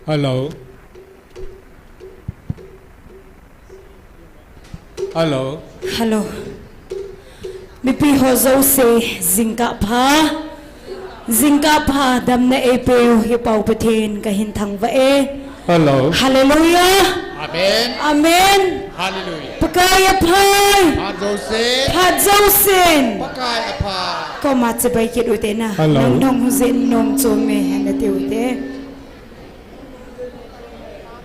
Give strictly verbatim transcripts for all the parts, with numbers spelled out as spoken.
Hello. Hello. Hello. Mipi ho jouse, jingkah pha. Jingkah pha, damna eipeu hi Pa Pathen kahin thangvah e. Hello. Hallelujah. Amen. Amen. Hallelujah. Pakai apha. Phat jousen. Phat jousen. Pakai apha. Koima chibai kit ute na. Hello. Nang nong hu jin nom chom e, hana ti ute.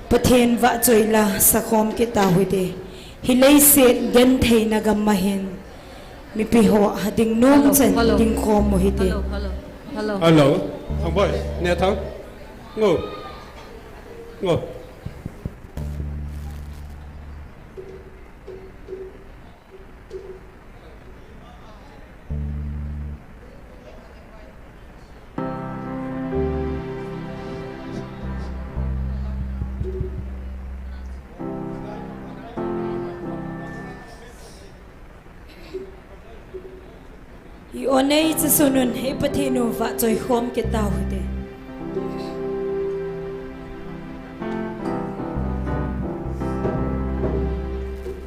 Pathen vahchoi la sakhom kit tau hite. Hi leiset gentheina gam a hin mipi ho a ding nom chan, hello, ding khom u hite. Hello, hello, hello. Hello. Thang boy, ne thang. Ngo. Ngo. I onei chi sunun hi Pathen u vahchoi khom kit tau hite.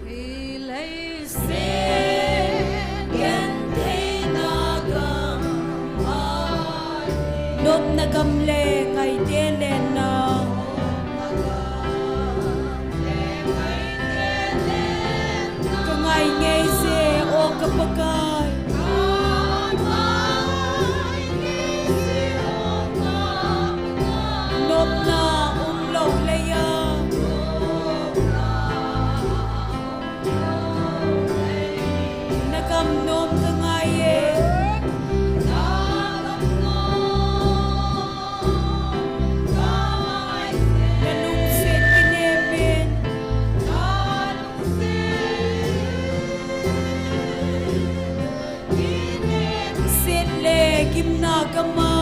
Hi leiset gentheina gam a, nopna gam le ngaite lenna. Ka ngai ngei je, o ka Pakai. Nopna umlou leiya. Na gam nom ka ngai e. Na lungset kinem in. Set le gimna gam a.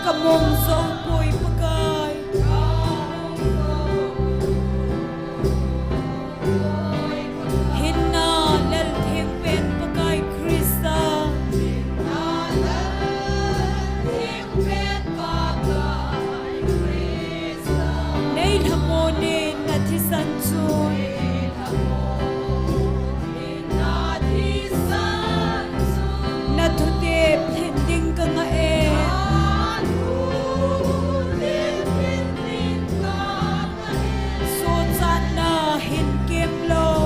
Ka mong jou poi Pakai. Hinna lal theng pen Pakai Christa. Nei lhamon in na thisan chu. Na thutep lhin ding ka ngah e. Sochatna hin kem lou.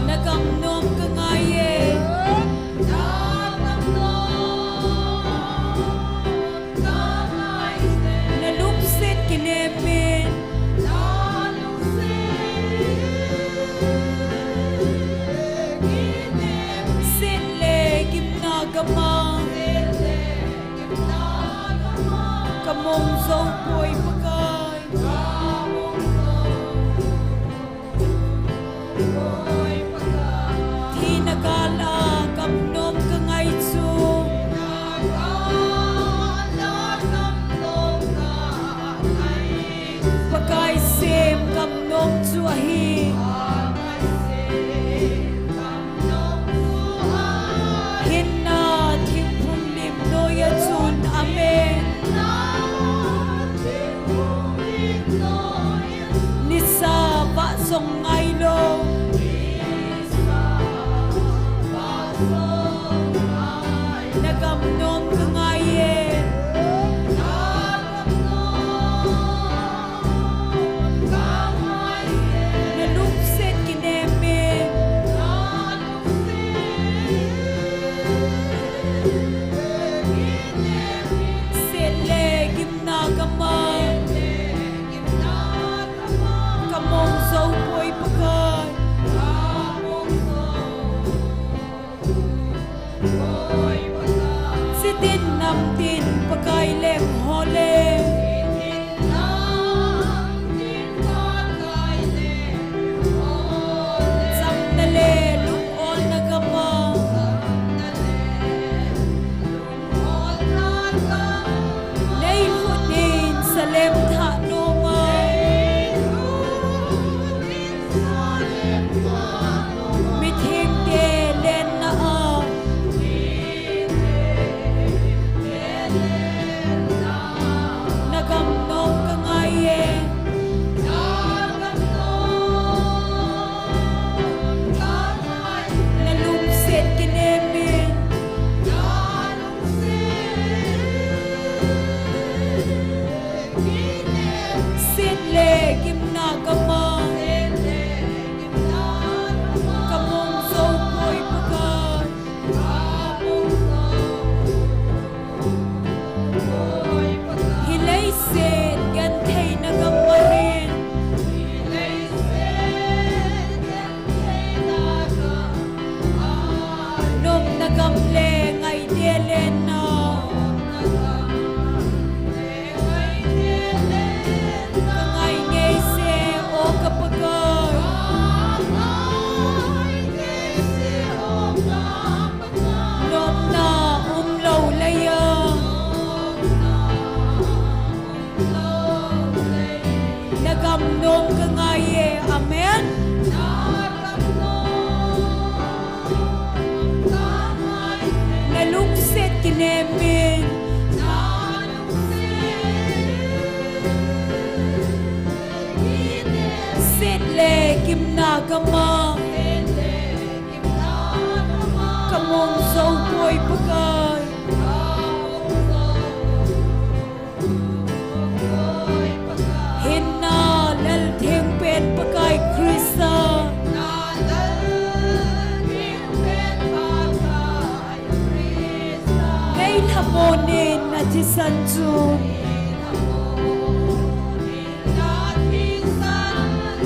Na gam nom ka ngai e. Na lungset kinem in. Set le gimna gam a. Ka mong jou poi Pakai. Thina kal a gam nom ka ngai chu. Pakai sem gam nom chu ahi. Hinna thingphung lim noiya chun amen. Nisa vah jong ngailou. Na gam nom ka ngai e. Na lungset kinem in. Set le gimna gam a. Ka mong jou poi Pakai. Chitin namtin Pakai leng ho le. Chamna le lung olna gam a. Nei khut in salem thah nom a. Mithengte lenna a. Gam le ngaite lenna. Ka ngai ngei se, o ka Pakai. Nopna um lou laiya. Na gam nom ka ngai e. Amen. Na lungset kinem in. Set le gimna gam a. Ka mong jou poi Pakai. Hinna Lal Thengpen Pakai Christa. Ngai lhamon in na thisan chu.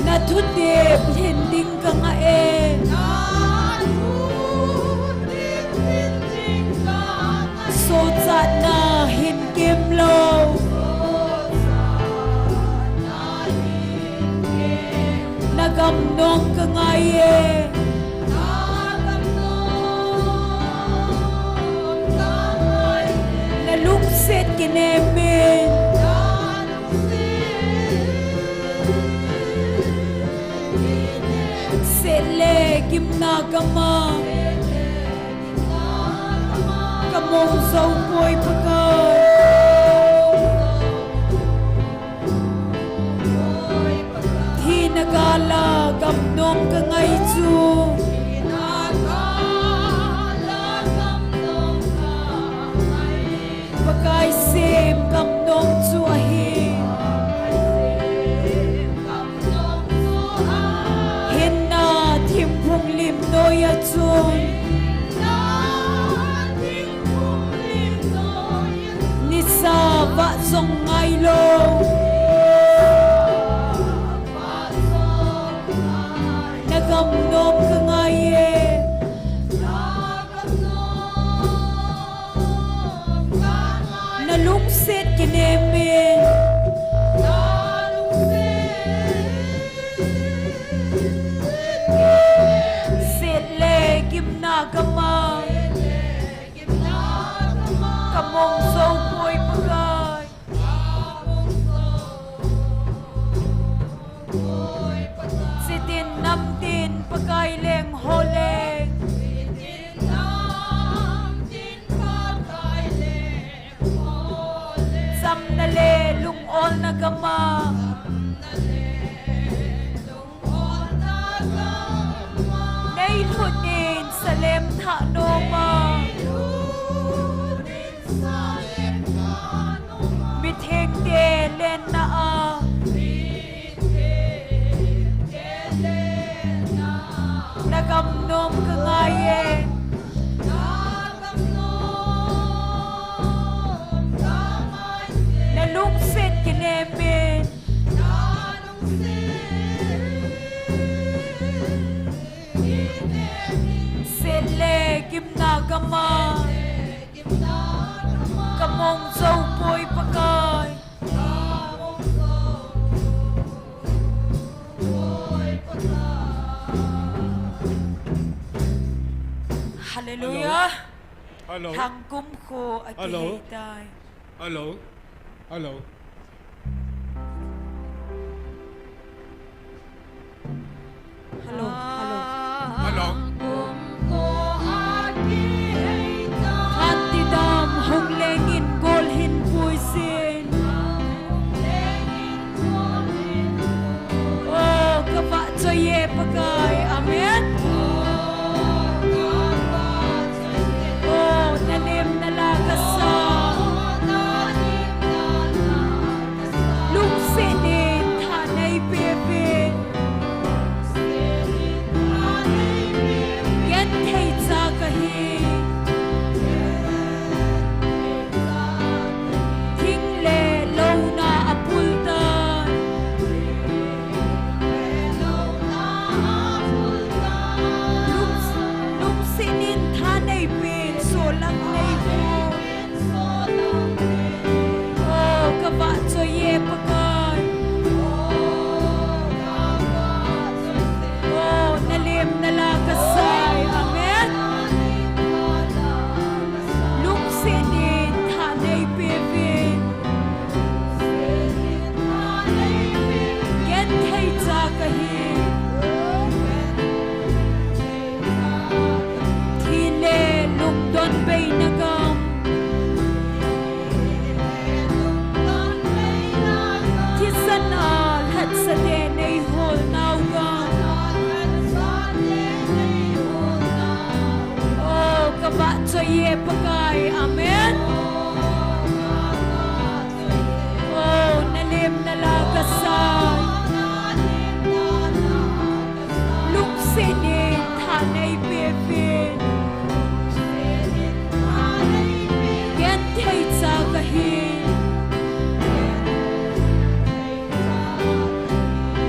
Na thutep lhin ding ka ngah e. Sochatna hin kem lou. Na gam nom ka ngai e. Na lungset kinem in. Set le gimna gam a. Ka mong jou poi Pakai. Thina gal a gam nom ka ngai chu. Pakai sem gam nom chu ahi. Hinna thingphung lim noiya chun. Nisa vah jong ngai lou. Na gam nom ka ngai e. Na lungset kinem in. Set le gimna gam a. Ka mong jou poi Pakai. Sitin namtin Pakai leng ho leng. Chamna le lung olna gam a. Nei lhut in salem thah nom a. Mithengte lenna a. Na gam nom ka ngai e. Na lungset kinem in. Set le gimna gam a. Ka mong jou poi Pakai. Hallelujah. Hello. Thangkum kho a Hello. Kihei tai. Hello. Hello. Hello, hello. Hello. Khan tidam hung leng in gol hin puisin. Oh, ka vahchoi e Pakai. Amen. Oh, na lemna la ka sa. Lungset in tha nei pe ve. lang nei hol. Oh, ka vahchoi e Pakai. Oh, na lim na la ka sai. Amen. Lungset in tha nei pe vin. Genthei cha ka hi. Thi le lungdon beina gam. Thisan a lhatsate nei hol nau gam. Oh, ka vahchoi e Pakai. Amen. Oh, na lim na la ka sai. Lungset in tha nei pe vin. Genthei cha ka hi.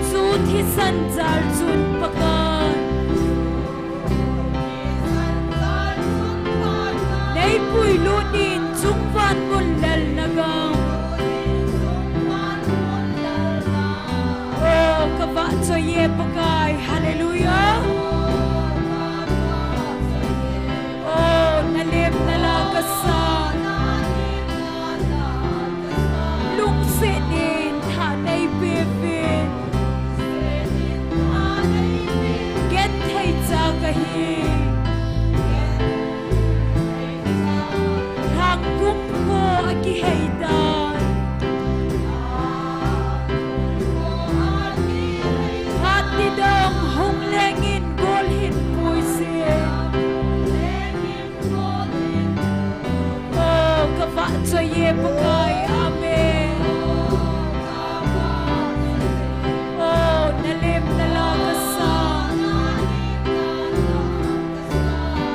Chu thisan jal chun Pakai. Nei puilut in chungvan mun lel na gam. Oh, ka vahchoi e Pakai. Hallelujah. Oh, na lim na la ka sa. Lungset in tha nei pe vin. Genthei cha ka hi. Lhang kum ko a kihei dan. Phat ti dong hung leng in gol hin pui sin. Oh, ka vahchoi e Pakai. Amen. Oh, na lim na la ka sa.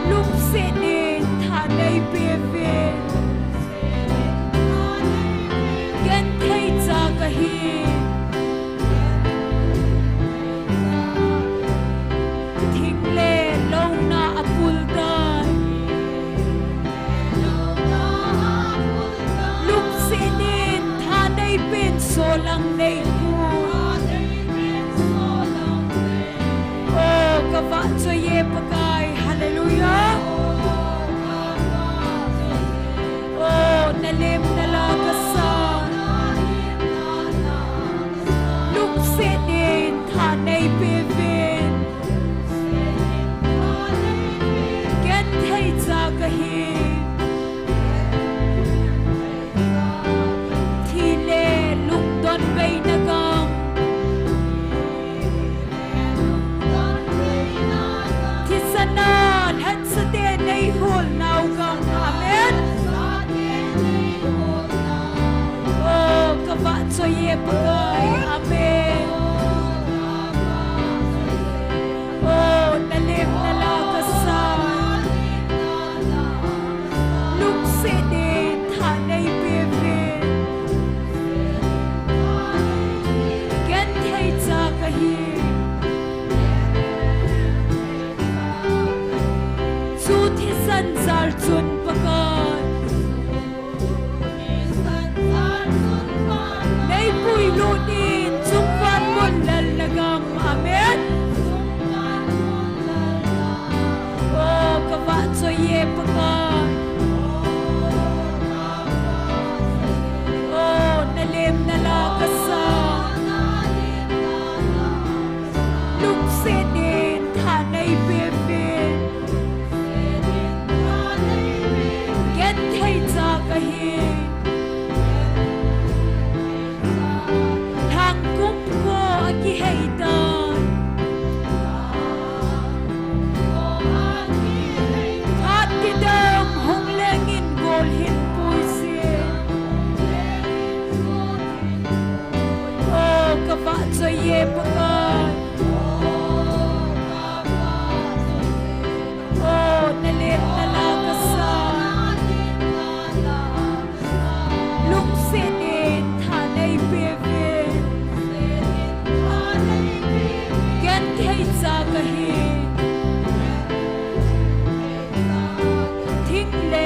Lungset in tha nei pe vin. Genthei cha ka hi. Thing le lona a pul dan. Lungset in tha nei pen solang nei pu. Oh, ka vahchoi e Pakai. Hallelujah. Oh, na lim na la ka sa. Lungset in tha nei pe vin. Genthei cha ka hi. Thi le lungdon beina gam. Thisan a lhatsate nei hol nau gam. Amen. Oh, ka vahchoi e Pakai. Amen. Oh, na lim na la ka sa. Lungset in tha nei pe vin. Genthei cha ka hi. Chu thisan jal chun Pakai. Nei puilut in chungvan mun lel na gam. Amen. Oh, ka vahchoi e Pakai. Oh, na lim na la ka sa. Lungset in tha nei pe vin. Genthei cha ka hi. Lhang kum ko a kihei dan. Phat ti dong hung leng in gol hin pui sin. Oh, ka vahchoi e Pakai. Oh, na lim na la ka sa. Lungset in tha nei pe vin. Genthei cha ka hi. Thing le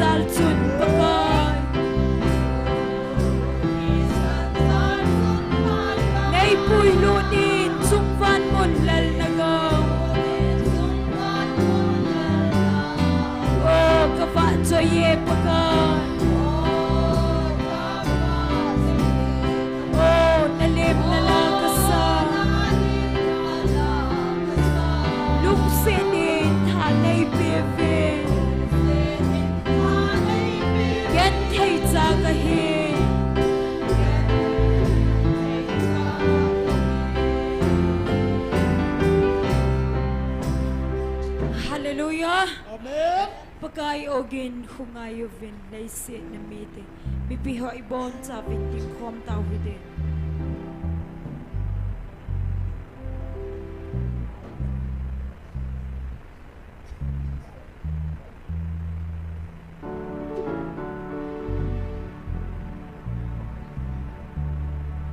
Chun Pakai, neipuilut in chungvan mun lal nagam. O, kavahchoi e Pakai. O, nalim nala kasa. Lungset in tha neipe uve. Genthei cha kahi. Hallelujah. Amen. Pakai ogin hungai uvin leiset a mite. Mipi ho ibonchauvin dingkhom tau hite.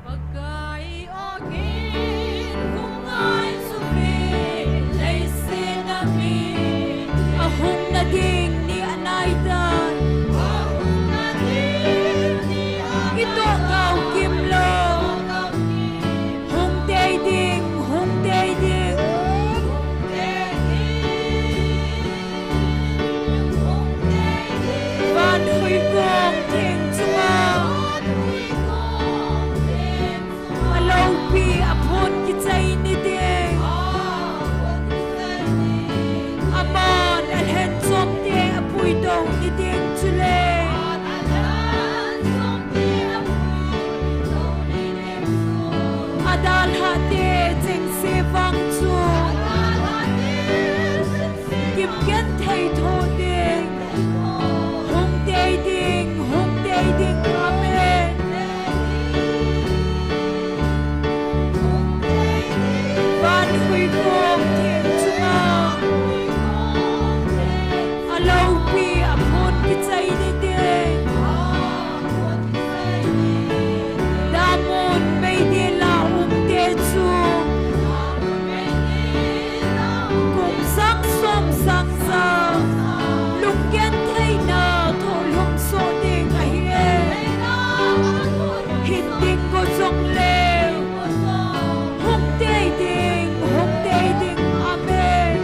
Pakai ogin hungai uvin leiset a mi. Ahung nading ni anaitai. Ahung nading ni anaitai. Itoh kau kim lou. Hung tei ding, hung tei ding. Van huikong theng chunga. Aloupi aphon kichai ni ding. Aman alhenchomte apuidoh ni ding chule. Adalhah te chengse vang chu. Kim genthei tho ding. Hung tei ding, hung tei ding. Amen. Van huikong theng chunga. Aloupi aphon kichai ni ding. Damun meidil a umte chu. Kum sang som sang sang. Lunggentheina thoh lhung soh ding ahi e. Hin ding go jongle. Hung tei ding, hung tei ding. Amen.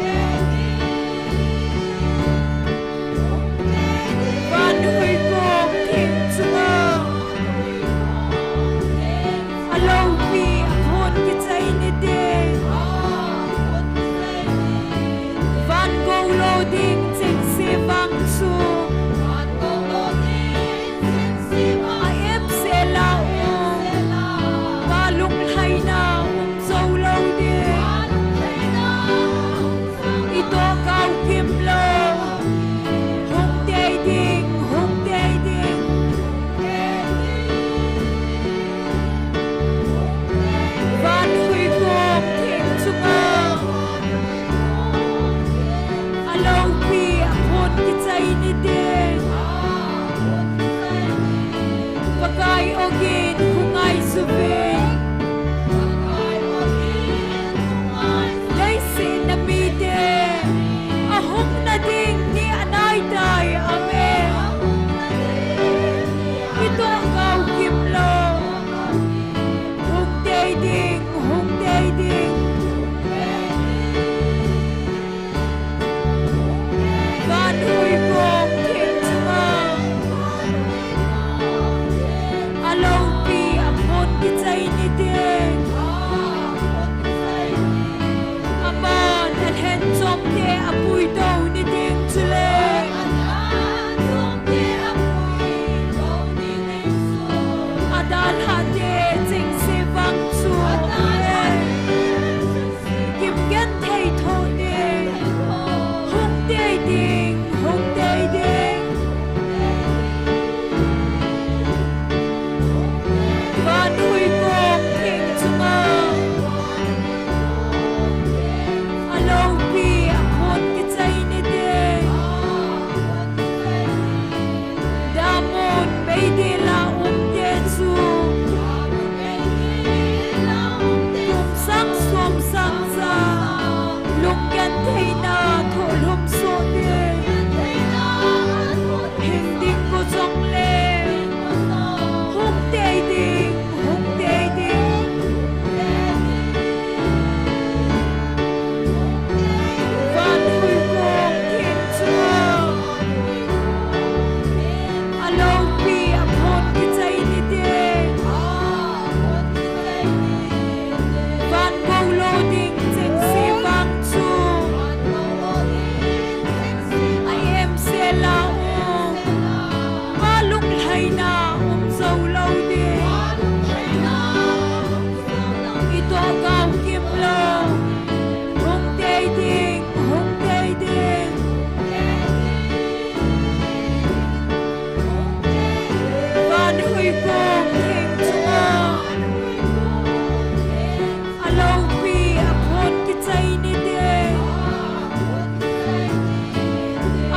Van huikong theng chunga. Aloupi aphon kichai ni ding. Van gou lou ding chengse vang chu. A epsel a um. Valunglhaina um jou lou ding. Itoh kau kim lou. Hung tei ding, hung tei ding. Van huikong theng chunga. Aloupi aphon kichai ni ding. Pakai ogin hungai uvin. Leiset a mite. Ahung nading ni anaitai. Amen. Itoh kau kim lou. Hung tei ding, hung tei ding. Van huikong theng chunga. Aloupi aphon kichai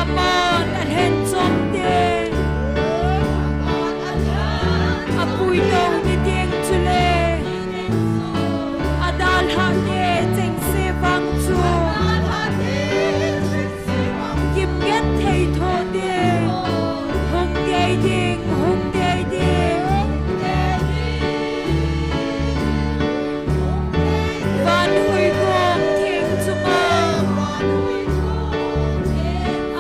Aman alhen chom te, apui dou ni ding chule adalhah te chengse vang chu, gimgenthei tho te, hung dei ding, hung dei ding. Van huikong theng chunga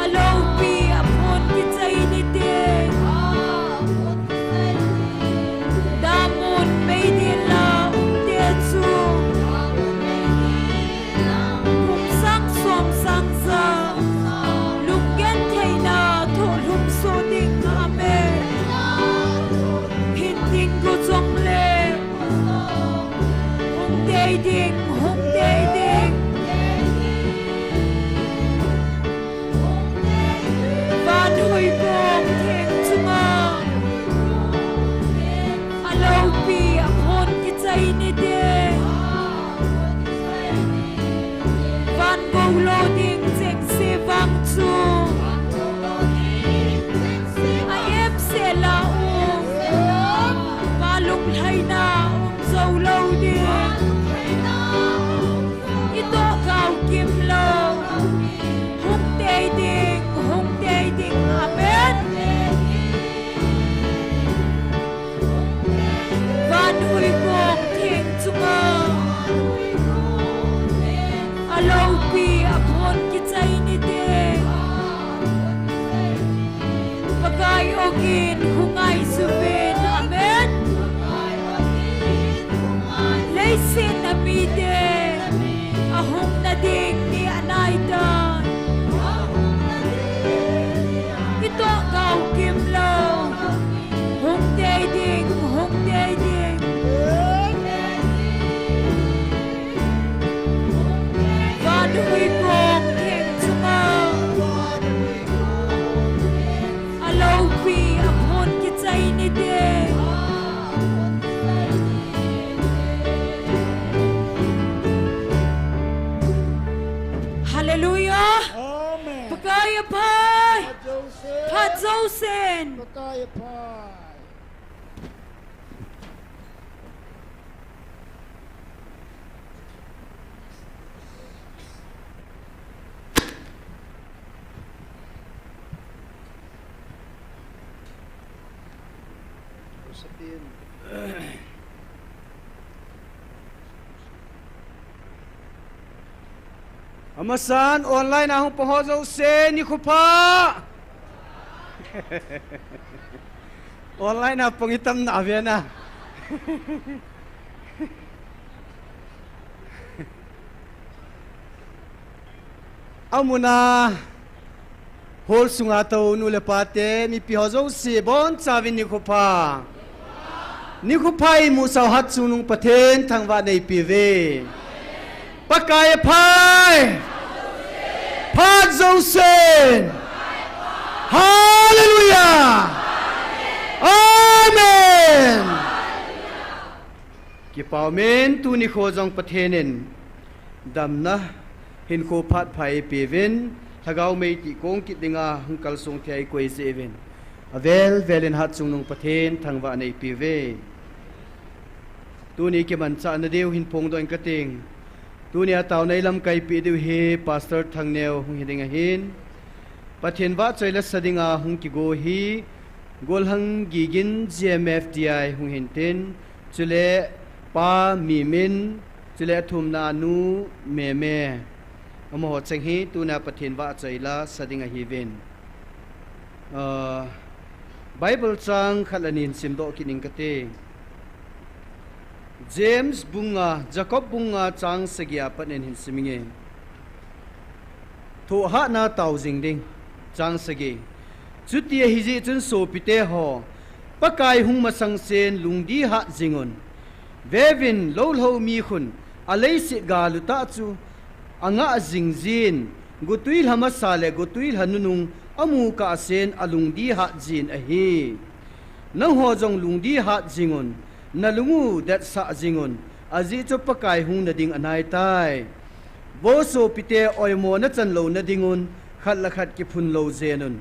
aloupi aphon kichai ni te, damun meidil la um te chu, kum sang som sang ja, lunggentheina thoh lhung soh ding. Amen. Hin ding gu jong le, hung dei ding, hung dei ding. Van huikong theng chunga aloupi aphon kichai ni te, van gou lo ding chengse vang chu, a em sela um, va lunglhaina um jou lo ding. I toh gao kim lo, hung dei ding, hung dei ding. Amen. Van huikong theng chunga aloupi aphon kichai ni te, Pakai ogin hung ngai suvin. Amen. Leiset a mite ahung na ding ni anai tai. I toh gao kim lo, hung dei ding, hung dei ding. Van huikong theng chunga aloupi aphon kichai ni te. Hallelujah. Amen. Pakai aphai. Phat jousen. Phat jousen. Pakai aphai. Amasan online a hung pang ho jouse, nikho pha. Online a pang itam na ve na. Amun a hall sunga tou nu le pa te, mipi ho jouse, boncha uvin nikho pha. Nikho pha, imusah u Hatchungnung Pathen thangvah na eipeh uve. Pakai aphai. Phat jousen. Hallelujah. Amen. Kipa umin, tuni kho jong Pathen in damna hinkho phat pha eipeh uvin, lhagao mei tih kong kit dinga hung kalsong thei a eikoi jeh uvin, avel vel in Hatchungnung Pathen thangvah na eipeh uve. Tuni kimanchah na diu hin phongdoh ing kate. Tuni a taona eilamkai peh diu hi Pastor Thangneo hung hi ding ahin, Pathen vahchoi la sa dinga hung kigo hi Golhang Gigin G M F D I hung hintin, chule Pa Mimin, chule athumna a Nu Meme. Amaho cheng hi tuna Pathen vahchoi la sa ding ahiuvin. Ah, Bible chang khat le ni hin simdoh kit ing kate. James bung nga, Jacob bung nga chang sagi a pat in hin sim inge. Thohhatna tao jing ding, chang sagi. Chuti ahi jeh chun sopite ho, Pakai hung masang sen lungdi hat jing un. Veuvin, lolhou mi khun aleiset gal u tah chu angah jing jin, gotwi lha masa le gotwi lha nunung amu kah sen alungdi hat jin ahi. Nangho jong lungdi hat jing un, nalung u detsah jing un, ajeh chu Pakai hung na ding anai tai. Vo sopite, oimo na chan lou na ding un, khat le khat kiphun lou jengun.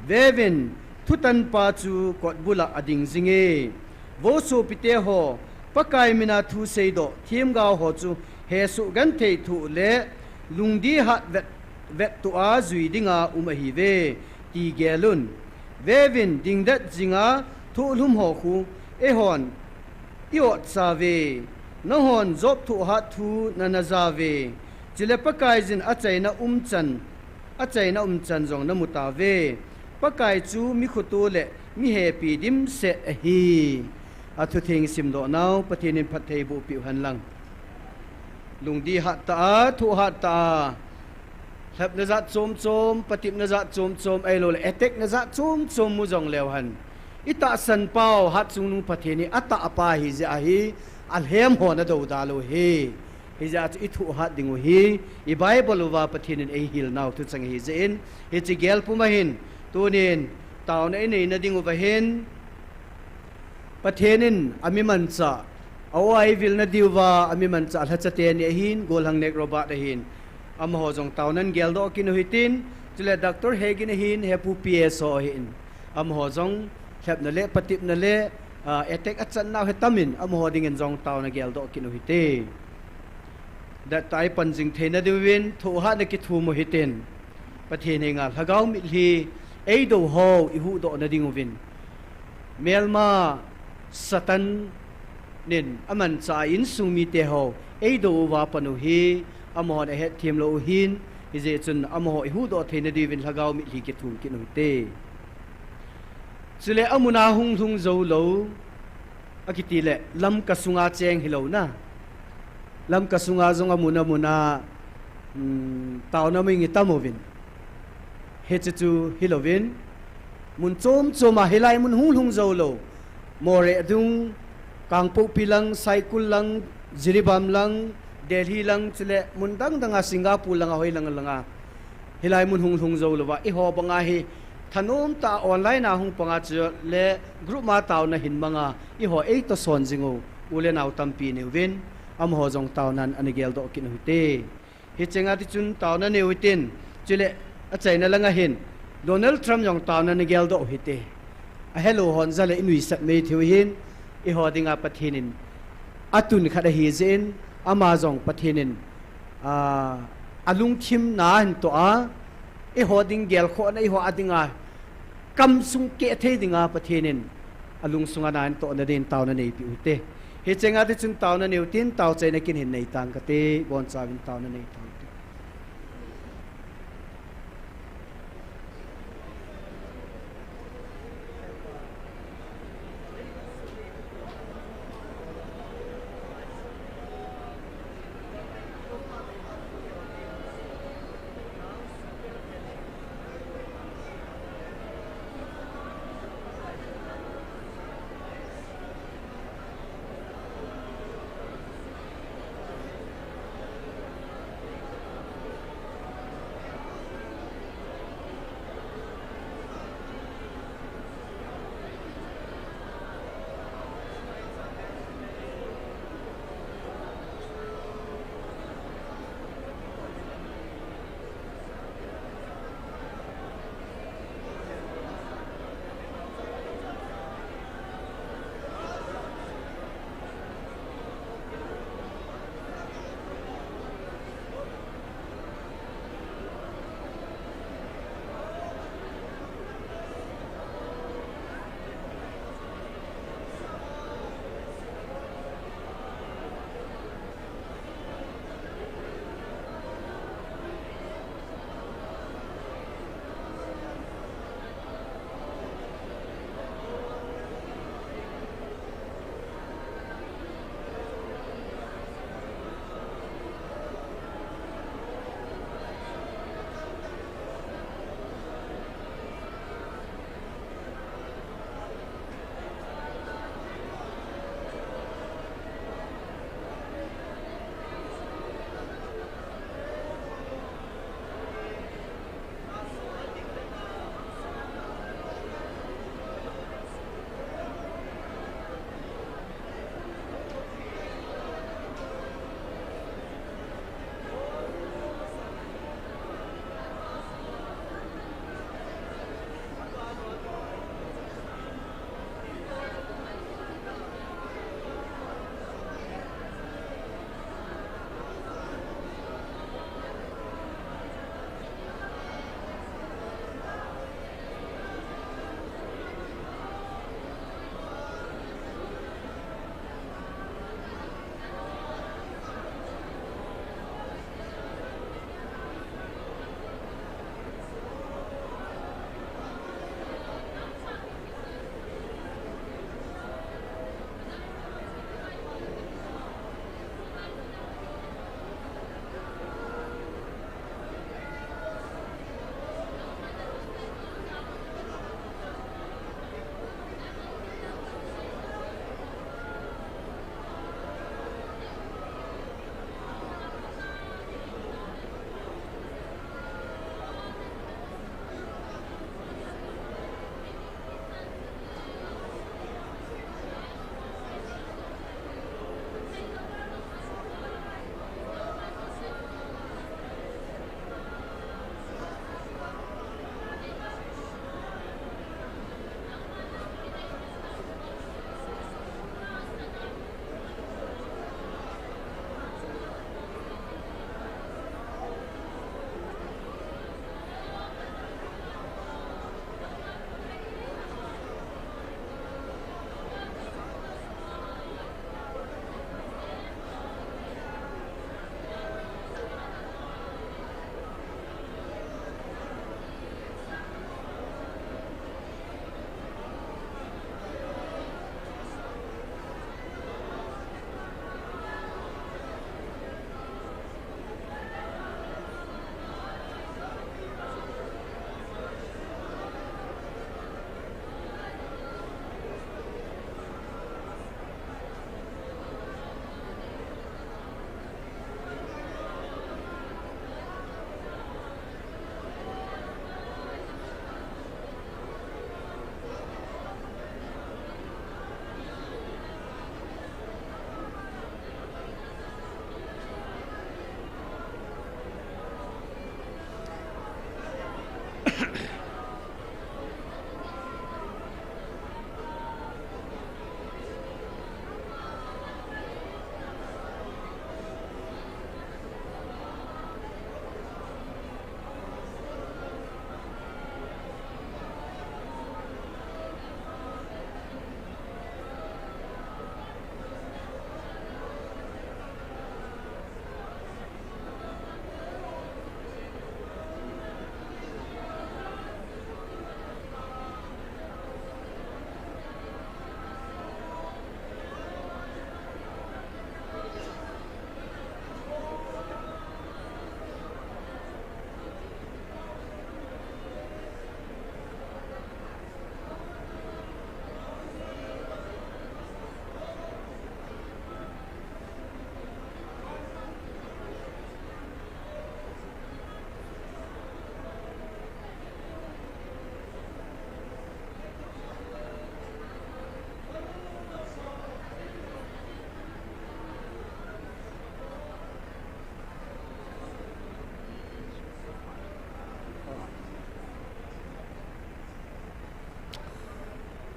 Veuvin, thutanpa chu kotbul a ading jinge. Vo sopite ho, Pakai mina thu seidoh themgao ho chu hesoh genthei thoh le lungdihat vet, vettoh a jui dinga um ahiuve, ti gelun. Veuvin, dingdet jinga thohlhum ho khu eihon i-otsa uve. Nanghon Job thohhat thu nana ja uve. Chule Pakaiyin achaina umchan, achaina umchan jong namu tauve. Pakai chu mi khoto le mi hepi dimset ahi. Athutheng simdoh nau Pathen in phatthei boh peh u henlang. Lungdihat tah a, thohhat tah a, lhepna jat chom chom, patepna jat chom chom, ahilouleh attack na jat chom chom mu jongleu hen, i tahsan pau hatchungnung Pathen hi atahpa ahi jeh ahi, alhem ho nadou da lou hi. Hijeh a chu i thohhat dingu hi, i Bible uva Pathen in eihil nau thucheng ahi jeh in, hiche gel puma hin, tunin, taona i neina dinguva hin, Pathen in ami manchah, a-o a eivil nadiuva, ami manchah lhacha teni ahin, Golhang Nek Robert ahin, amaho jong taona in geldoh kit u hitin, chule Doctor Hegin ahin, Hepu P S ho ahin, amaho jong lhepna le patepna le, ah, attack achan nau hi tamin, amaho dingin jong taona geldoh kit u hite. Dattah a i pan jing theina diuvin, thohhat na kithum u hitin. Pathen henga lhagao mitlhi eidou ho i huhdoh na dinguvin, melma Satan in amanchah a insung mite ho eidou uva pan u hi, amahon ahetthem lou u hin, hijeh chun amaho i huhdoh theina diuvin lhagao mitlhi kithum kit u hite. Chule amun a hung lhung jou lou, akiti le Lamka sunga cheng hilou na, Lamka sunga jong amun amun a, um, taona ming i tam uvin. Hiche chu hilouvin, mun chom chom a hilai mun hung lhung jou lou, Moreh dung, Kangpokpi lang, Saikul lang, Jiribam lang, Delhi lang, chule mun dang dang a, Singapore lang a, hoi lang lang a, hilai mun hung lhung jou louva, eiho banga hi thanom tah a online a hung panga chule group ma taona hin manga, eiho eitohson jing u, u le nau tampi neuvin, amaho jong taonan ana geldoh kit u hite. Hichenga tichun taona neiu hitin, chule achaina langa hin Donald Trump jong taona ana geldoh u hite. Ahelou hon jal le i nuisat mei thei u hin, eiho dinga Pathen in atun khat ahi jeh in, ama jong Pathen in, ah, alungthim na ahin toh a, eiho ding gelkhohna, eiho a dinga kamsung keh thei dinga Pathen in alungsunga na ahin tohna din taona neipeh u hite. Hichenga tichun taona neiu hitin, taochaina kin hin nei tang kate, bonchauvin taona nei tang kate.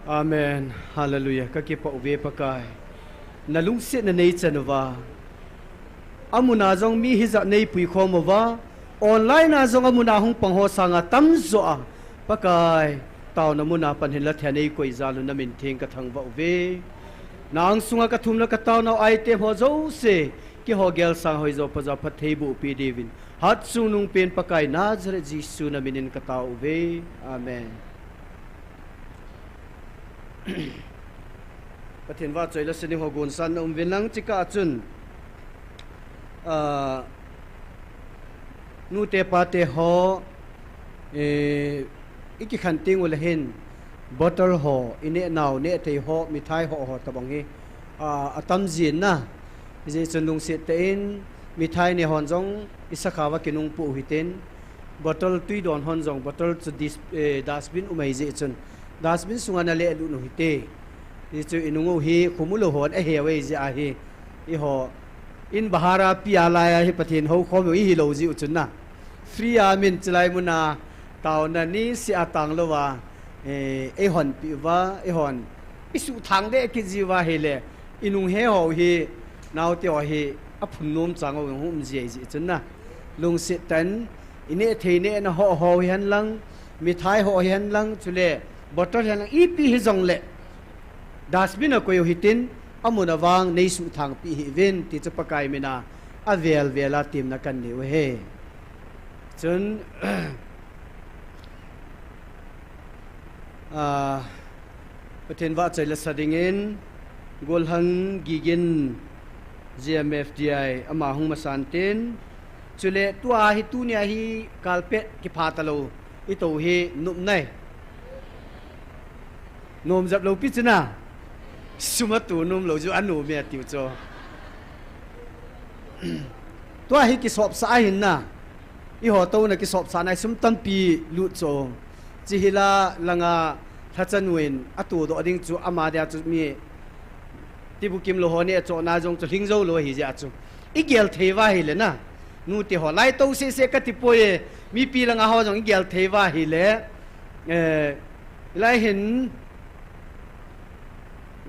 Amen. Hallelujah. Kakipah uve Pakai. Nalungsetna neichan uva, amuna jong mi hijat neipui khom uva, online a jong amuna hung pang ho sanga tamjo a, Pakai, taona muna pan hinla thei a neikoi jal u namin theng kathangvah uve. Nang sunga kathumna kataonau item ho jouse, keiho gel sang hoijo pajo phattheiboh pi diuvin, hatchungnung pen Pakai Nazareth Jesu naminin katao uve. Amen. Pathen vahchoi le sa ding ho gonsan na um uvin lang, chukah a chun, ah, nute pate ho, eh, ikikhen teng uleh hin, bottle ho, ineh nau, neh thei ho, mithai ho, ho tabang hi, ah, atam jin na. Hijeh chun lungset tah in, mithai neh hon jong, isakha uva kinungpu hitin, bottle tui don hon jong, bottle chu dis-, eh, dustbin um ahi jeh chun, dustbin sunga naleh lut u hite. Hichu inung u hi, khum u lou hon ahe u ahi jeh ahi. Eiho, in bahar a pia lai a hi Pathen houkhom u ihi lou jeh u chun na. Free a min chulai muna, taona niseh a tang louva, eh, eihon pi uva, eihon isuhthang deh kit jiuva ahile, inung he ho hi, naote ho hi, aphun nom chang u hung um ji ahi jeh chun na. Lungset tah in, ineh thei neh na ho ho hihen lang, mithai ho hihen lang, chule bottle hihen lang, ipi hijongleh, dustbin a koi u hitin, amun avang neisuhthang pi hih uvin, ti chu Pakai mina, avel vel a temna kanei u ahi. Chun, ah, Pathen vahchoi le sa dingin, Golhang Gigin G M F D I ama hung masan tin, chule tua hi tunia hi carpet kipha talou, itou hi nop nai. Nom jep lou pi chu na. Sum atoh nom lou chu anom e atiu chu. Tua hi kisopsah ahin na. Eiho touna kisopsah na sum tampi lut chu. Chi hila langa lhacha nu in atoh doh ding chu ama dia chu mi tibukim lou ho neh chohna jong chu lhing jou lou ahi jeh a chu. Igel thei uva ahile na. Nute ho lai tou sese kati poi e. Mipi langa ho jong igel thei uva ahile. Eh, lai hin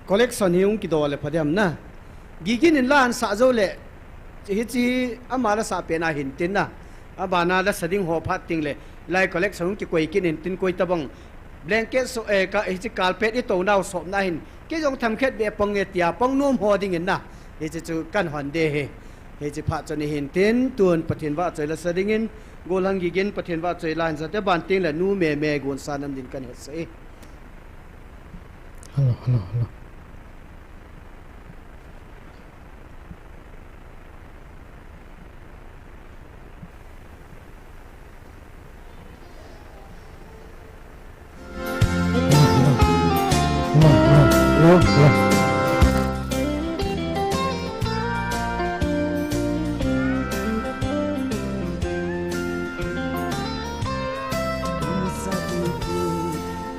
collection hi hung kido le pha diam na. Gigin in la ahin sah jou le, hiche ama la sah pen a hin tin na. Abana la sa ding ho phat teng le, lai collection hung kikoi kit in tin koi tabang. Blanket so, eh, ka, hiche carpet itouna u sopna hin. Kei jong themkhat beh pang nge tia pang nom ho dingin na. Hiche chu kan hon de hi. Hiche phat chun ihin tin, tun Pathen vahchoi le sa dingin, Golhang Gigin Pathen vahchoi la hin sa te ban teng le nu Meme gonsan nam din kan hetsah e. Hello, hello, hello.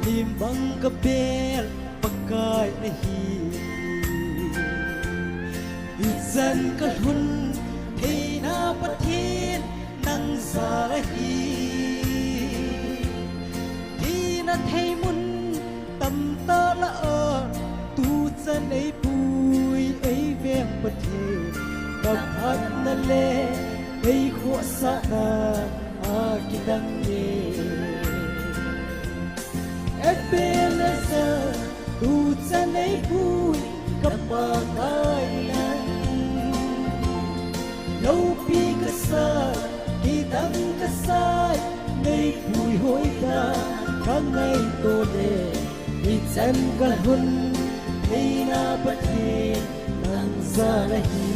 Lim bang ka bel Pakai ahi. Ichan ka lhun theina Pathen nang jal ahi. Thina thei mun tam tah lah a, tuchan eipui eiveng Pathen, ka phatna le eikhohsahna a kidang e. Ebenezer, tuchan eipui ka Pakai nang. Loupi kasa, kidang kasai, neipui hoida ka ngaito le, ichan ka lhun theina Pathen nang jal ahi.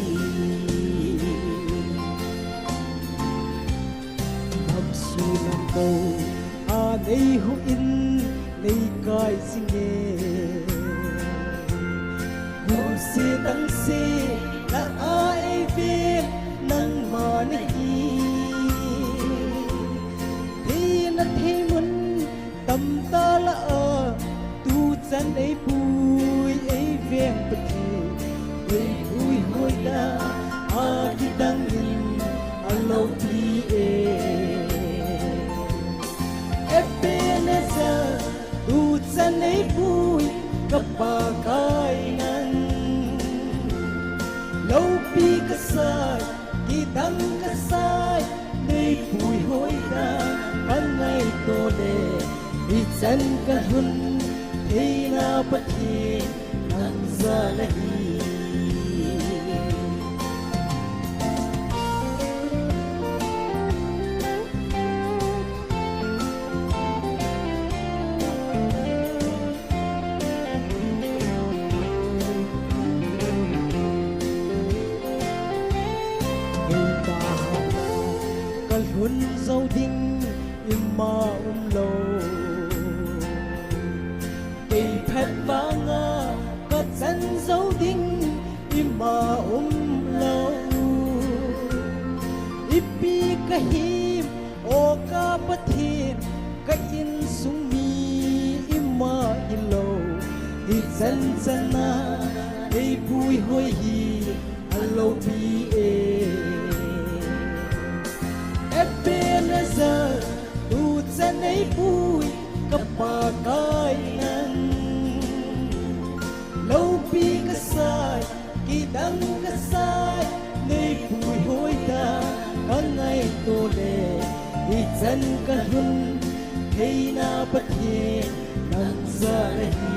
Namsu namto a neihuh in neikai jing e. Gumse tangse lah a eiven nangma nahi. Thina thei mun tam tah lah a, tuchan eipui eiveng Pathen, eipui hoida a kidang in aloupi e. Ebenezer, tuchan eipui ka Pakai nang. Loupi ka sai, kidang ka sai, nei puihoi dan ka ngaito le, ichan ka lhun theina Pathen nang jal ahi. Ka lhun jou ding ima umlou, kei phat vanga ka chan jou ding ima umlou. Ipi ka him, o ka Pathen, ka insung mi ima hilou, hichan chana nei puihoi hi aloupi e. Ebenezer, tuchan nei pui ka Pakai nang. Loupi ka sai, kidang ka sai, nei puihoi dan ka ngaito le, ichan ka lhun theina Pathen nang jal ahi.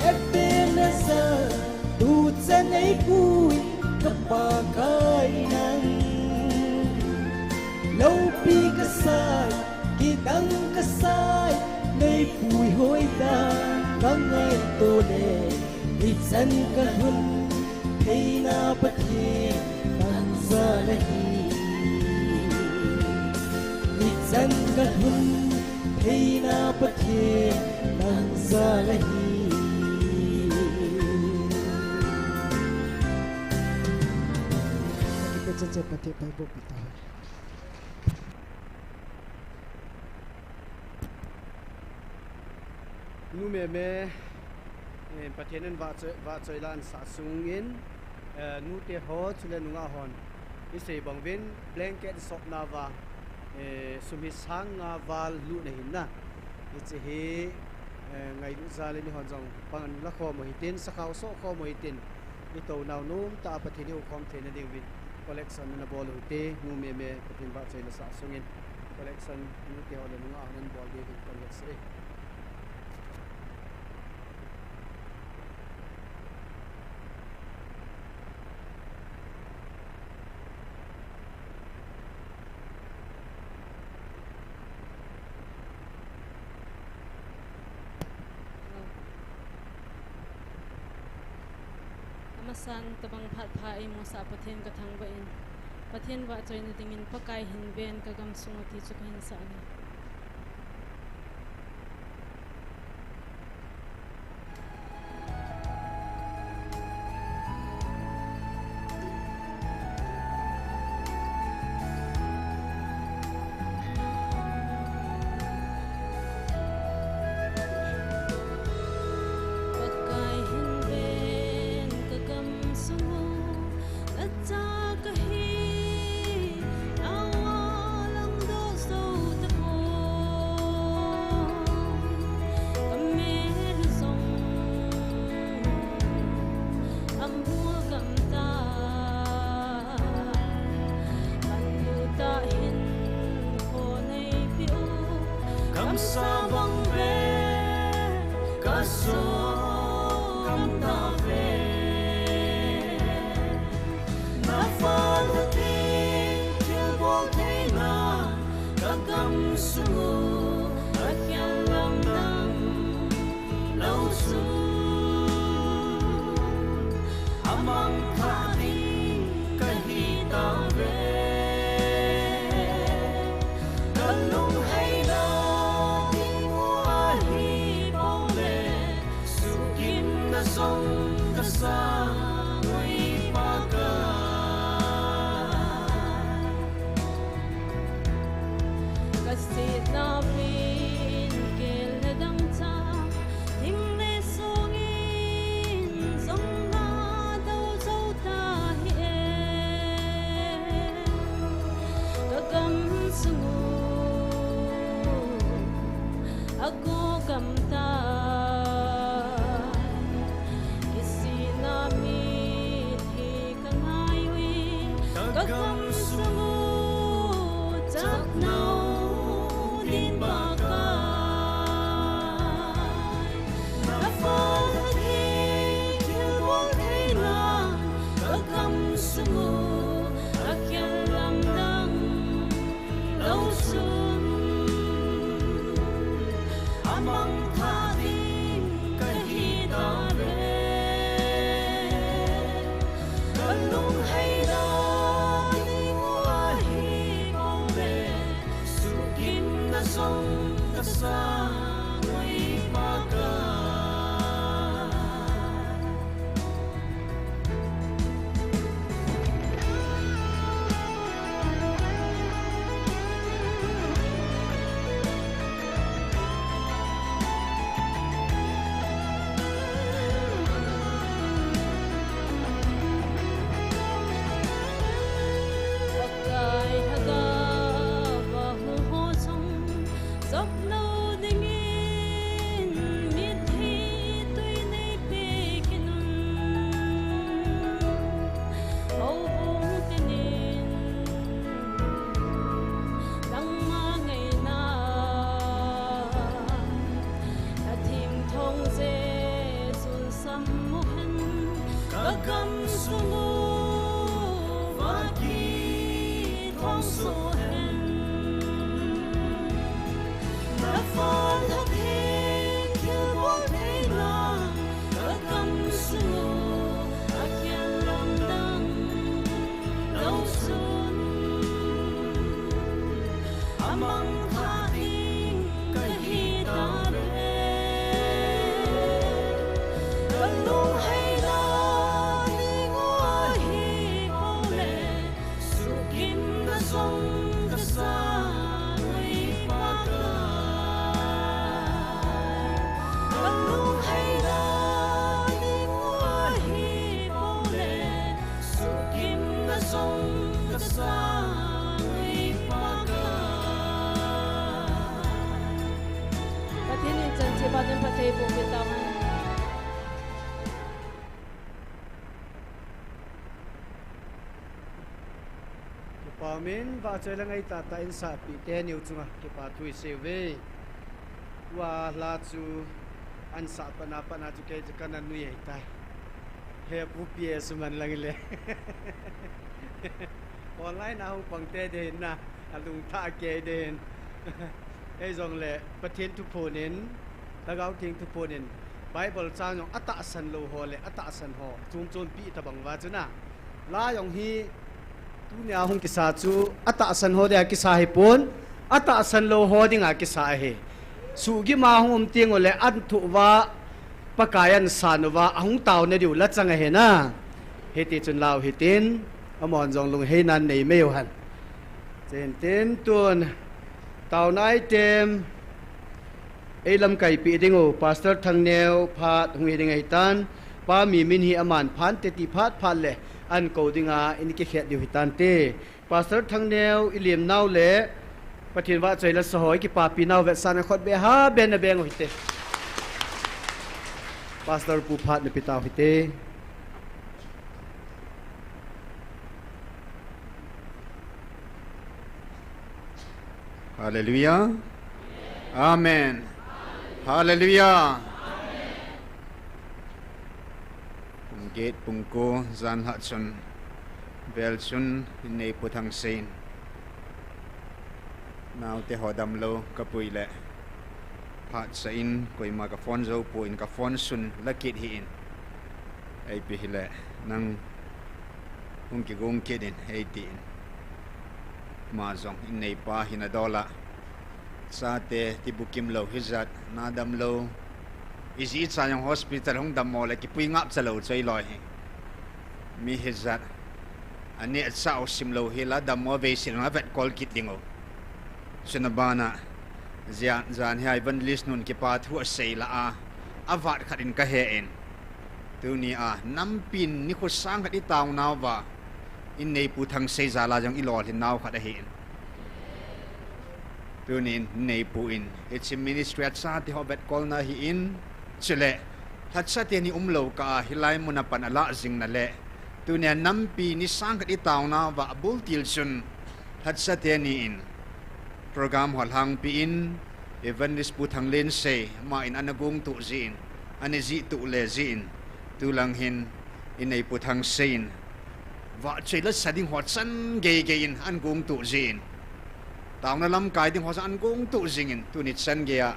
Ebenezer, tuchan nei pui ka Pakai nang. Loupi ka sai, kidang ka sai, nei puihoi dan ka ngaito le, ichan ka lhun theina Pathen nang jal ahi. Ichan ka lhun theina Pathen nang jal ahi. Kipe chan chan Pathen paiboh pi ta. Nu Meme, eh, Pathen in vahchoi, vahchoi lah in sah sungin, eh, nute ho chule nungah hon isei bang uvin blanket sopna uva, eh, sum hi sang nga val lutna ahin na. Hiche hi, eh, ngailut jal in eihon jong pang la khom u hitin, sakhao soh khom u hitin. Itou nau nom tah a Pathen i houkhom theina diuvin collection ana bol u hite, Nu Meme, Pathen vahchoi lah sah sungin collection nute ho le nungah hon ana bol diuvin kan vetsah e. Amasan tabang phat pha eimusah Pathen ka thangvah in, Pathen vahchoina dingin Pakai hin ven ka gamsung u ti chu kahin sah e. Pakai hin ven ka gamsung u, nacha kahi, awa langdoh jou tapon, ka mel u jong amul gam ta, kanlu tah hin kho nei peh u, gamsa bang ve, kaso gam tave. Na phatah ding thilbol theina ka gamsung u, akhel lam nang lou chun amang thah ding kahi tauve. Ka lungheina ding u ahi pongle, sukimna jong kasa ui Pakai. Ka setna pen kel le dangchah, ding le songin jong nadou jou tahih e. Ka gamsung u, ago gam ta. Pathen in chan cheh ba den phatthei boh peh tahen. Kipa umin, vahchoi le ngaitah tah in sahpeh teni u chunga kipa thu isei uve. Tua la chu an sah patna patna chu kei chu kana nui ahitai. He Pu P S man lang le. Online a hung pang te den na, alung thah kei den. Ei jong le Pathen thuphon in, Lhagao Theng thuphon in, Bible chang jong atahsan lou ho le atahsan ho, chom chompi tabang uva chu na. La jong hi, tunia hung kisa chu, atahsan ho dia kisa hipon, atahsan lou ho dinga kisa ahi. Suhgim a hung um teng ule an thoh uva, Pakai an san uva, ahung taona diu la chang ahi na. Hiti chun lau hitin, amahon jong lungheina nei mai u hen. Chen tin tun, taona item, ei lamkaipi ding u, Pastor Thangneo phat hung hi ding ahitan, Pa Mimin hi aman phat te ti phat phat le, an kou dinga in kikhet diu hitan te. Pastor Thangneo i lim nau le, Pathen vahchoi la sa ho i kipapi nau vetsahna khut beh ha beh na beng u hite. Pastor pu phat na pe tau hite. Hallelujah. Amen. Hallelujah. Pung get, pung ko, jan lhah chun, vel chun, in nei Pu Thangsei in, naote ho damlou, ka pui le, phat cha in, koima ka phone jou poi, ka phone sun la kit hih in. Ipi hile, nang hung kigong kit in, ei tin. Ama jong, in neipa hina dol a. Chate, ti bukim lou, hijat, na damlou. I ji i cha jong hospital hung dammo le, kipui ngap cha lou chu i loi hi. Mi hijat, aneh achah u simlou hi la dammo vei sin a vetkol kit ding u. Chuna bana, jan, jan hi a Evangelist nun kipa thu asei la a, avat khat in ka he in. Tuni a, nampin nikho sang khat i taonauva, in nei Pu Thangsei jal a jong i lolhin nau khat ahi in. Tunin, in neipu in, hiche ministry a chate ho vetkolna ahi in, chule, lhacha teni umlou kah a, hilai mun a pan alah jing na le, tunia nampi ni sang khat i taonauva, abul til chun, lhacha teni in, program ho lhangpi in, Evangelist Pu Thanglensei, ama in ana gongtoh jin, ana jihtoh le jin, tulang hin, in nei Pu Thangsei in, vahchoi la sa ding ho chan gei gei in ana gongtoh jin. Taona lamkai ding ho chan ana gongtoh jing in, tuni chan gei a,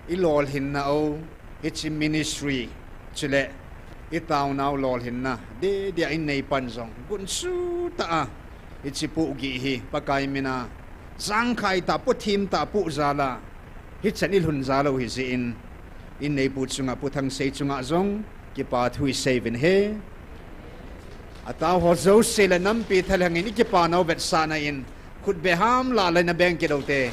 i lolhinna u, hiche ministry, chule, i taonau lolhinna, deh deh a in neipan jong, gunchu tah a, hiche pohgih hi, Pakai min a, Changkhai tah, puthim tah, pu jal a. Hichan ilhun jal u hijeh in, inneipu chunga, Pu Thangsei chunga jong kipa thu isei uvin ahi. Atao ho jouse le nampi thalheng in ikipa nau vetsahna in, khut be ham lah le nabeng kit u te.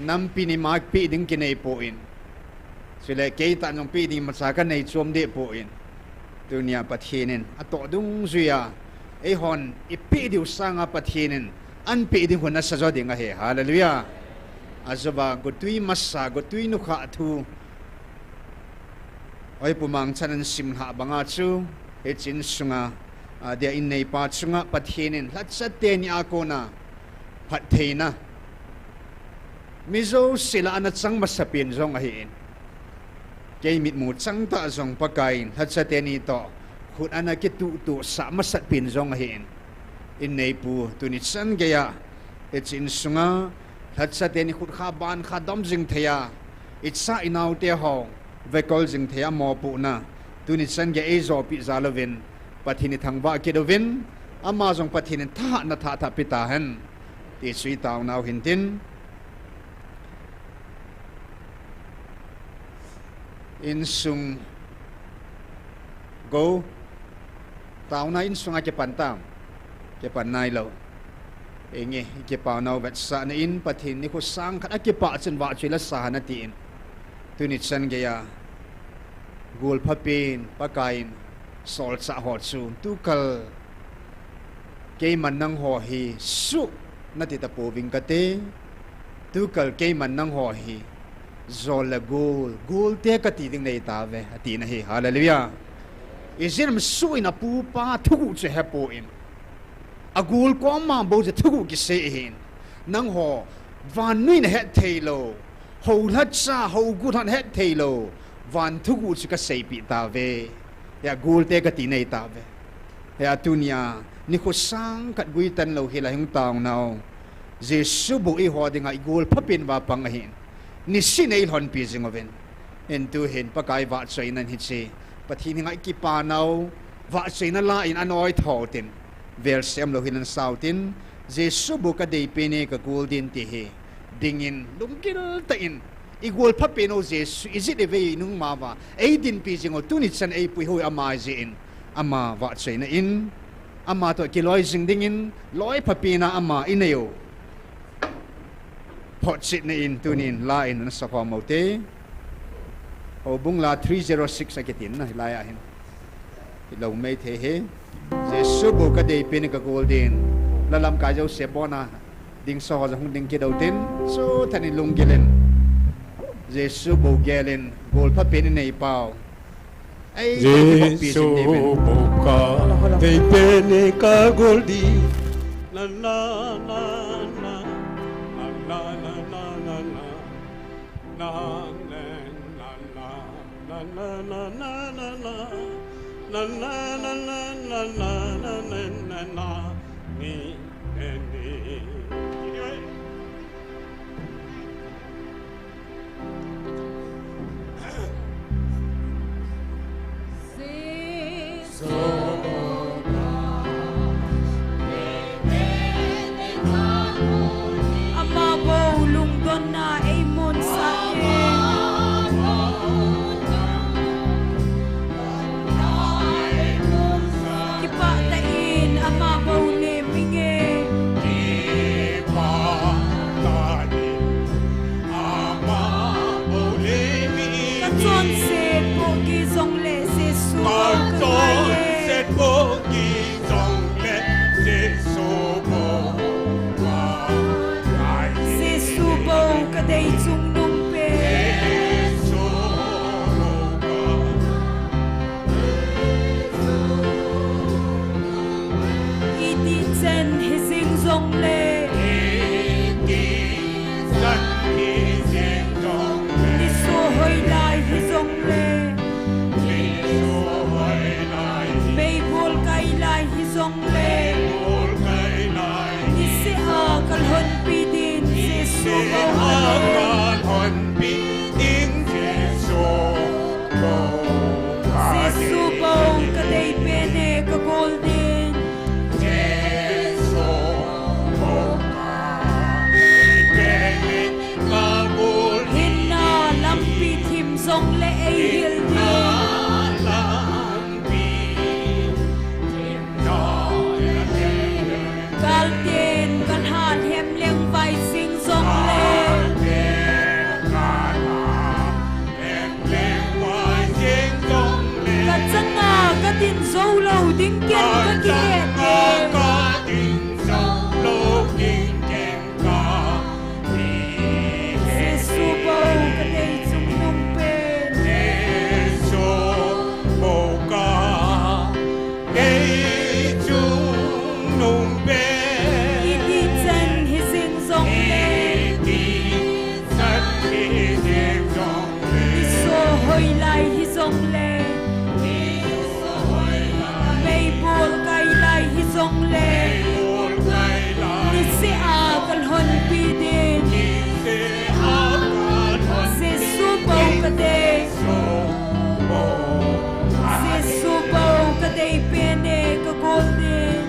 Nampi in ima peh ding kinei poi. Chule kei tah in jong peh ding imacha kanei chom deh poi. Tunia Pathen in atoh dungjuia eihon ipeh diu sanga Pathen in ahin peh ding hun asa jo ding ahi. Hallelujah. Ajouva gotwi masa, gotwi nukhah thu, Hoipu Mangchan in simlhah banga chu, hiche insunga, adia inneipa chunga Pathen in lhacha teni a kona phattheina, mi jouse lah a ana chang masapen jong ahin, kei mitmu changtah jong Pakai in lhacha teni toh khut ana kituhtuhsah masapen jong ahin, inneipu tuni chan geiya hiche insunga lhacha teni khut kha ban kha dom jing thei a, icha inaote ho vekol jing thei a mopohna tuni chan geiya eijohpeh jal uvin, Pathen ithangvah kit uvin, ama jong Pathen in thahatna thah thah pe tahen, ti chu itaonau hintin. Insung go. Taona insunga kipan tam? Kipan nailou. Inge, ikipa nau vetsahna in Pathen nikho sang khat akipah chun vahchoi la sahen atin. Tuni chan geiya golphapen Pakai in solchah ho chu tukal keiman nangho hi suh nati tapouving kate, tukal keiman nangho hi jol le gol, golte kati ding nei tauve, atina ahi. Hallelujah. Ijeh inem suh in apupa thuguh chu ahepoi. Agol koma bou chu thuguh kisei ahin. Nangho, vannoi in ahet theilou, hou lhacha, hou golhang in ahet theilou van thuguh chu kaseipeh tauve. Hia golte kati nei tauve. Hia tunia nikho sang khat guitan lou hila hung taonau, Jesu bou eiho dinga igolphapen uva pang ahin, nisin eilhonpi jing uvin. Hin tuhin Pakai vahchoinan hiche Pathen henga ikipa nau vahchoina la in anoi thou tin, velse umlou hilan sautin, Jesu bou kadeipen e kagol din ti hi dingin lunggil tah in, igolphapen u Jesu, ijat ivei nungma uva eidinpi jing u tuni chan eipui u ama jeh in, ama vahchoina in, ama toh kiloi jing dingin loiphapen a ama inei u photchetna in tunin la in ana sakhom u te. Houbung la three zero six akitin na hilai a hin. Hilou mei thei hi. Jesu bou kadeipen e kagol din. La lamkai jouse bona dingsa ho jong hung ding kit u tin, chutah in lunggil in Jesu bou gel in golphapen inei pau. Ei, Jesu bou kadeipen e kagol din. Na, na, na, na. Na, na, na, na, na, na. Na, na, na, na. Na, na, na, na, na, na. Na, na, na, na, na, na, na, na, na. Ni, ni, ni. Ama bou lungdonna eimunsah e. Kipah tah in ama bou nem inge. Kipah tah in ama bou nem inge. Kachonset pohgih jongle Jesu bou kangai e. Kachonset pohgih jongle Jesu bou kangai e. Jesu bou kadei chungnung pen. Jesu bou kangai e. Itih chan hijing jongle. Itih chan hijing jongle. Nisoh hoilai hijongle. Nisoh hoilai. Meibol kailai hijongle. Meibol kailai. Niseh a kalhonpi din Jesu bou kalhon. Hil ding. Kalten kalha lhem leng vai sing jongle. Kachanga kadin jou lou ding ken kakihet e. Jesu bou kadei chungnung pen. Jesu bou kadei chungnung pen. Iti chan hi jing jongle. Iti chan hi jing jongle. Niso hoi lai hi jongle. Meibol kai lai hi jongle. Niseh a kalhonpi ding. Jesu bou kadei. Jesu bou kadei pen e kagol ding.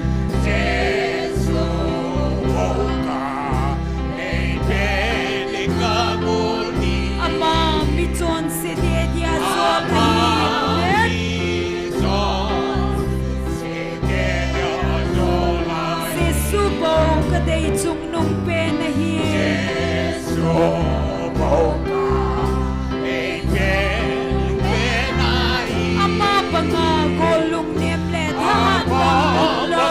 Ama michonse te dia jol ahi. Amen. Jesu bou kadei chungnung pen ahi. Ama banga gol lungnem le thahat lou.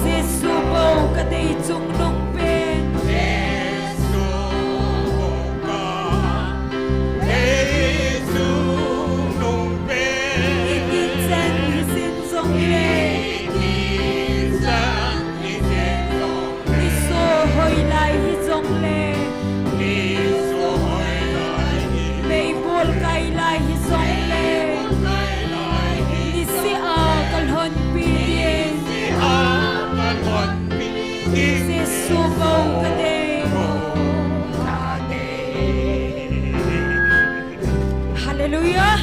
Jesu bou kadei chungnung pen. Iti chan hi jing jongle. Niso hoi lai hi jongle. Meibol kai lai hi jongle. Niseh a kalhonpi ding. Jesu bou kadei. Hallelujah.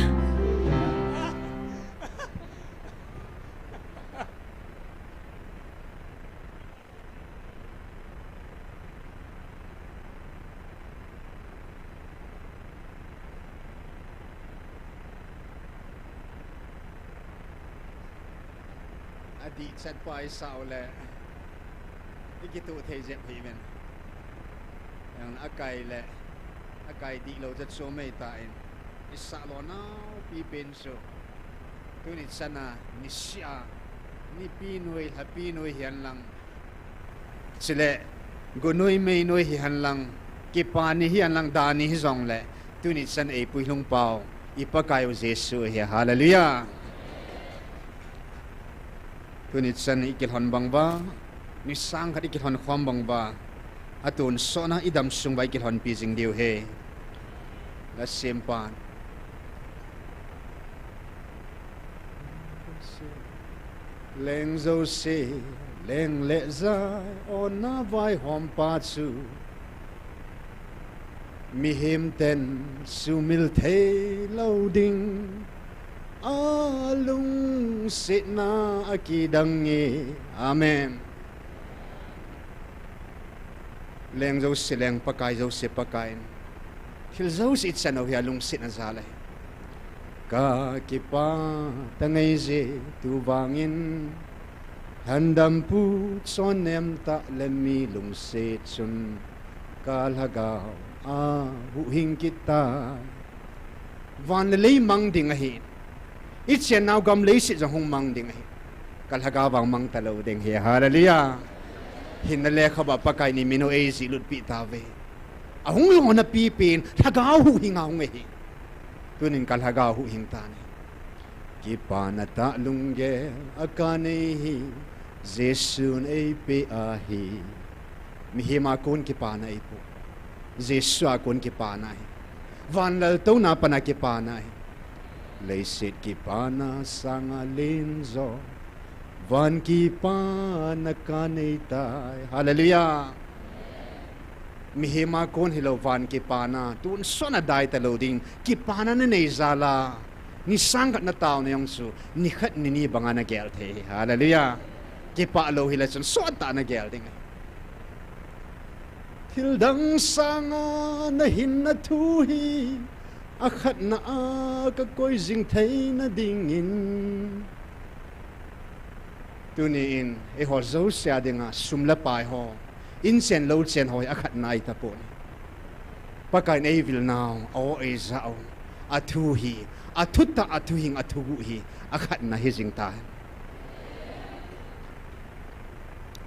Adih chat pa isah uleh, ikituh thei jep hih uvin. Akai le, akai dihlou jat chu mei tan, isah lo nau pipen chu. Tuni chana, niseh a, nipi noi, lhapi noi hihen lang. Chule, gu noi mei noi hihen lang, kipa ni hihen lang, dan ni hijongle, tuni chan eipui lhung pau, i Pakai u Jesu ahi, hallelujah. Tuni chan ikilhon bang uva, nisang khat ikilhon khom bang uva, atonsot na idam sung uva ikilhonpi jing diu ahi. Lhasempan. Leng jouse, leng le jai, onna vaihompa chu. Mihem ten sumil thei lou ding, alungsetna akidang e. Amen. Leng jouse leng, Pakai jouse Pakai in. Thil jouse ichan u hi alungsetna jal ahi. Ka kipah tangai je tu vangin, lhandampu chonnem tah le mi lungset chun ka lhagao a huhhing kit tai. Van le lei mang ding ahi. Ichennau gam leiset jong hung mang ding ahi. Ka lhagao vang mang talou ding ahi. Hallelujah. Hinna le khat a Pakai in imin u eijih lutpi tauve. Ahung lhon a pipen, lhagao huhhing a hung ahi. Tunin ka lhagao huhhing tan ahi. Kipana tah lunggel a kanei hi, Jesun eipeh ahi. Mihem a kon kipana eipoi. Jesu a kon kipana ahi. Van laltouna pana kipana ahi. Leiset kipana sanga lenjo. Van kipana kanei tai. Hallelujah. Mihem a kon hilou van kipana, tonsot na dai talou ding, kipana nanei jal a, nisang khat nataona jong chu, nikhat nini banga nagel thei ahi. Hallelujah. Kipah lou hile chun, sot tah nagel ding ahi. Thildang sanga nahinna thu hi akhatna a kakoi jing theina dingin. Tuni in eiho jouse a dinga sum le pai ho, inchen louchen ho hi akhatna ahitapon, Pakaiyin eivilnau, a-o eijau, athu hi, athutah, athuhing, athuguh hi akhatna hijing tai.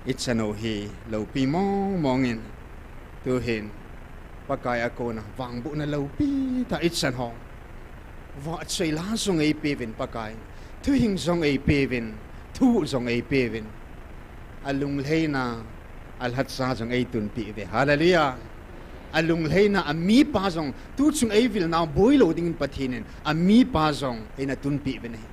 Ichan u hi loupi mongmong in, tuhin Pakai a kona vangbohna loupi tah ichan ho, vahchoila jong eipeuvin Pakaiyin, thuhing jong eipeuvin, thuguh jong eipeuvin, alunglheina, alhacha jong eitunpeh uve. Hallelujah. Alunglheina, amipa jong, tuchung eivilnau boilou dingin Pathen in amipa jong eina tunpeh uvin ahi.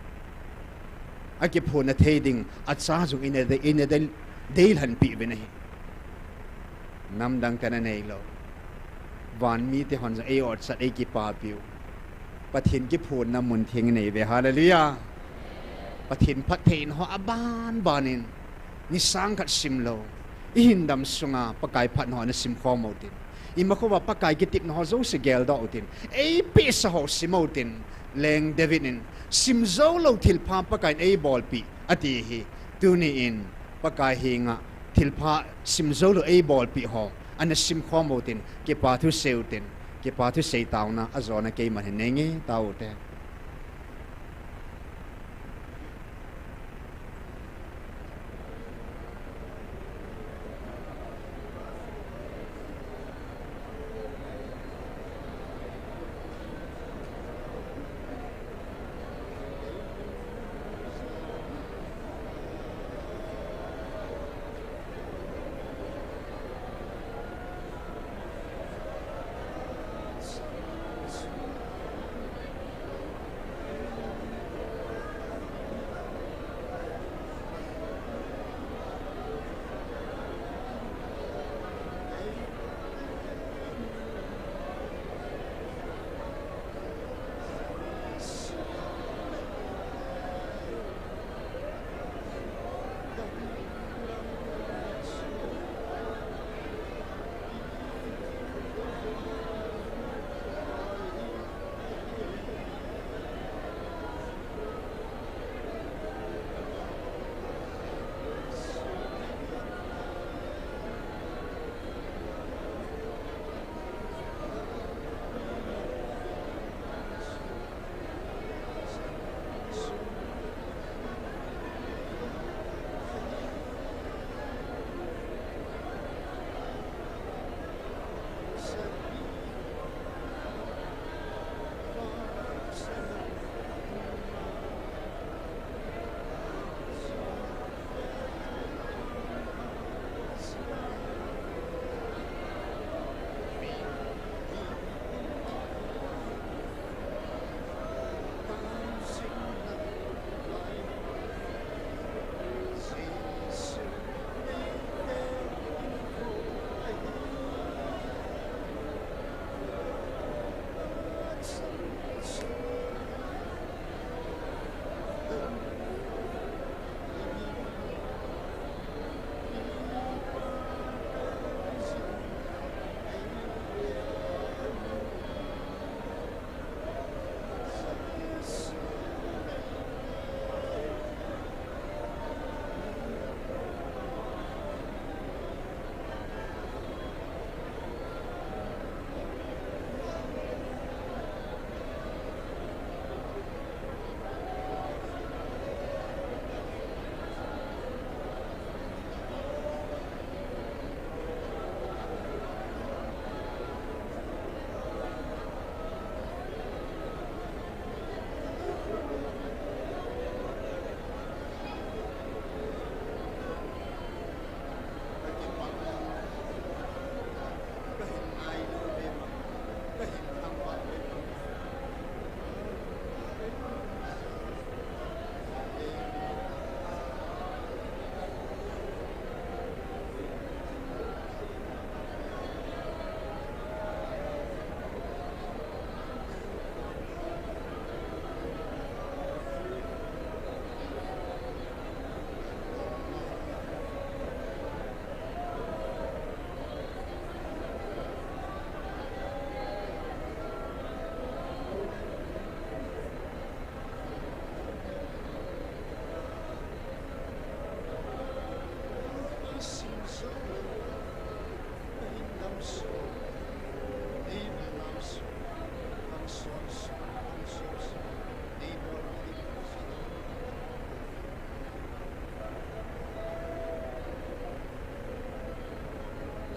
Akiphonna thei ding acha jong eina de-, eina de-, deilhenpeh uvin ahi. Namdang kana neilou, vanmite hon jong ei-otchat, eikipapiu, Pathen kiphonna mun theng inei uve. Hallelujah. Pathen phattheina ho abanbanin, ni sang khat simlou, ihin dam sunga Pakai phatna ho nasimkhom utin, imakhouva Pakai kitepna ho jouse geldoh utin, eipehsa ho sim utin. Leng David in, simjoulou thilpha Pakaiyin eibolpeh ati hi. Tuni in Pakai henga thilpha simjoulou eibolpeh ho ana simkhom utin, kipa thu sei utin, kipa thu sei taona ajona keiman hin neinge taute.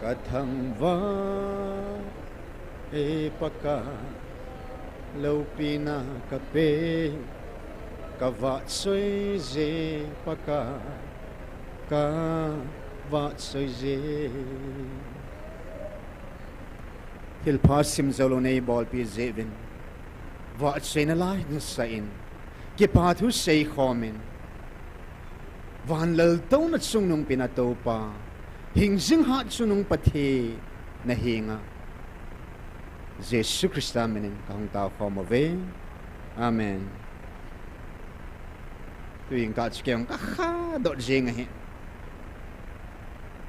Ka thangvah e Pakai, loupina ka pe, ka vahchoije Pakai, ka vahchoije. Thilpha simjou lou nei bolpi jeh uvin, vahchoina la hin sah in, kipa thu seikhom in, van laltouna chungnung pen a Toupa, hingjing hatchungnung Pathen na henga, Jesu Christa min in ka hung taokhom uve. Amen. Tuin ka chu kei jong ka khadot jing ahi.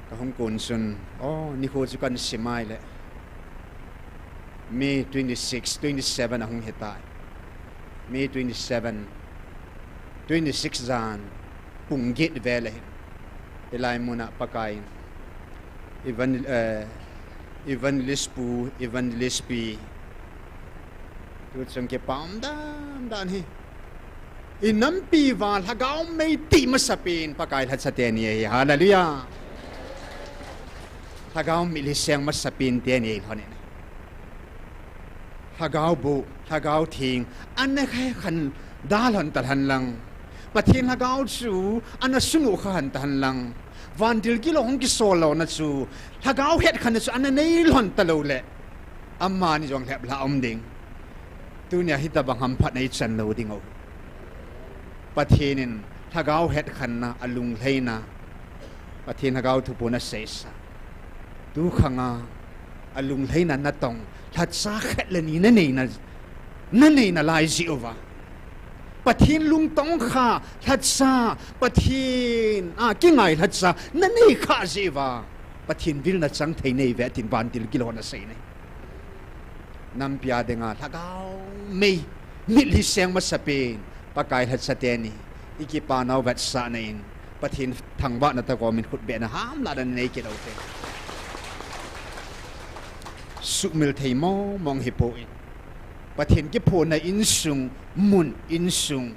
Ka hung kon chun, oh, nikho chu kan simai le. May twenty-six, twenty-seven ahung hitai. May twenty-seven, twenty-six jan, pung get vel ahi. Hilai muna Pakai in, Evan-, eh, Evangelist Pu, Evangelist Pi. Tu chung kipah dan dan hi. I nampi uva Lhagao mei ti masapen Pakai lhacha teni ahi. Hallelujah. Lhagao mitlhi seng masapen teni ahi lhon in. Lhagao boh, Lhagao theng, ana khekhen dalhon talhon lang. Pathen Lhagao chu ana sunu kha hon talhon lang. Vantil gilou hung kisol louna chu Lhagao hetkhenna chu ana nei lhon talou le, amani jong lhep lha um ding. Tunia hitabang hamphatna i chan lou ding u. Pathen in Lhagao hetkhenna, alunglhaina, Pathen Lhagao thuphon aseisa. Tu khanga alunglhaina natong, lhacha khat le ni na neina, na neina lai jeh uva, Pathen lungtong kha lhacha, Pathen a kingai lhacha na nei kha jeh uva, Pathen vilna chang thei nei ve tin vantil gilou hon asei nei. Nampi a dinga Lhagao mei, mitlhi seng masapen Pakai lhacha teni, i kipanau vetsahna in, Pathen thangvahna tah komin khutbehna hamlahna nei kit u te. Sumil thei mong mong hipon, Pathen kiphonna insung, mun insung,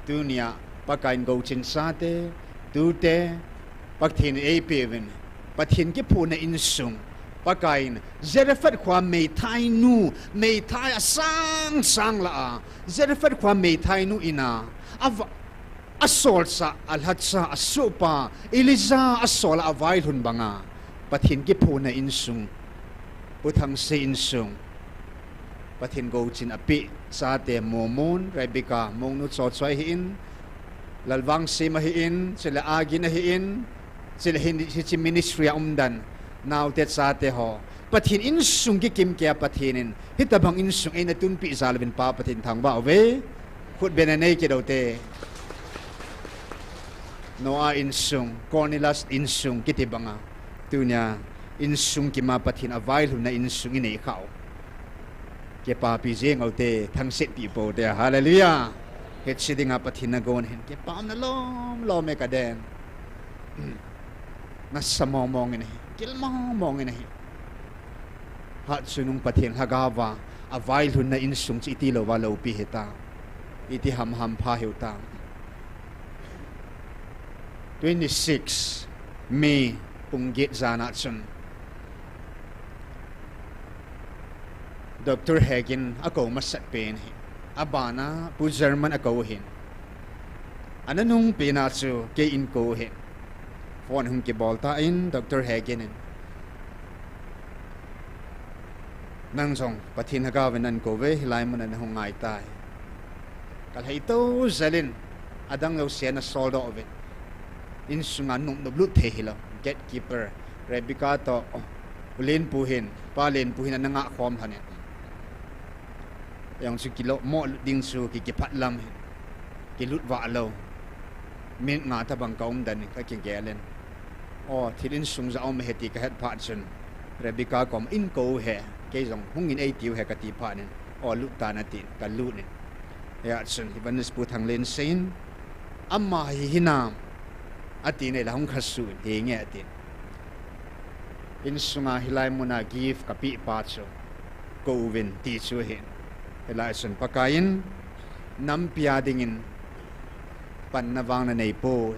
tunia Pakai in gouchin chate, tute, Pathen in eipeuvin, Pathen kiphonna insung, Pakai in Zarephath khoa meithainu, meithai asang sang lah a, Zarephath khoa meithainu in a, ava-, asolchah, alhacha, asohpa Elijah asol a availhun banga, Pathen kiphonna insung, Pu Thangsei insung, Pathen gouchin apeh chate, Momon, Rebecca, Mongnu Chochoi ahin, Lalvangsem ahin, chule Agin ahin, chule hin, hiche ministry a umdan naote chate ho, Pathen insung kikim keiya Pathen in hitabang insung eina tunpeh jal uvin Pa Pathen thangvah uve. Khutbehna nei kit u te. Noah insung, Cornelius insung kiti banga, tunia insung kima Pathen availhunna insung inei khah u, kipapi jeng u te, thangsetpi pou te. Hallelujah. Hiche dinga Pathen nagon hin kipana lom lom e kaden. Nasa mong mong in ahi, gil mong mong in ahi. Hatchungnung Pathen Lhagao va availhunna insung chu iti louva loupi hita, iti hamham pha hiu ta. Twenty-six May pung get jan a chun Doctor Hagin akou masat pen hi, abana Pu German akou hin, ana nung pen a chu kei eikou hin, phone hung kibol tan Doctor Hagin in, nang jong Pathen Lhagao vin akou ve, hilai mun a nahung ngai tai. Kalhai tou jel in, adang jouse nasol doh uvin, insunga nop nop lut thei hilou, gatekeeper, Rebecca toh, oh, U Lenpu hin, Pa Lenpu hin ana ngah khom lhon in, jong chu kilo mo lut ding chu ki, kiphat lam hin, kilut vah lou. Minute nga tabang ka um dan in ka kigel in, oh, thil insung ja um ahi ti ka het phat chun, Rebecca kom in kou he, kei jong hung in eitiu he kati phat in, oh, lut tan atin, ka lut in. Hia chun Evangelist Pu Thanglensei in, ama hi hinam, atin, eila hung khasu in, henge atin. Insunga hilai muna gift kapeh pa chu kou uvin ti chu ahin, hilai chun Pakai in nampi a dingin panna vang nanei poi.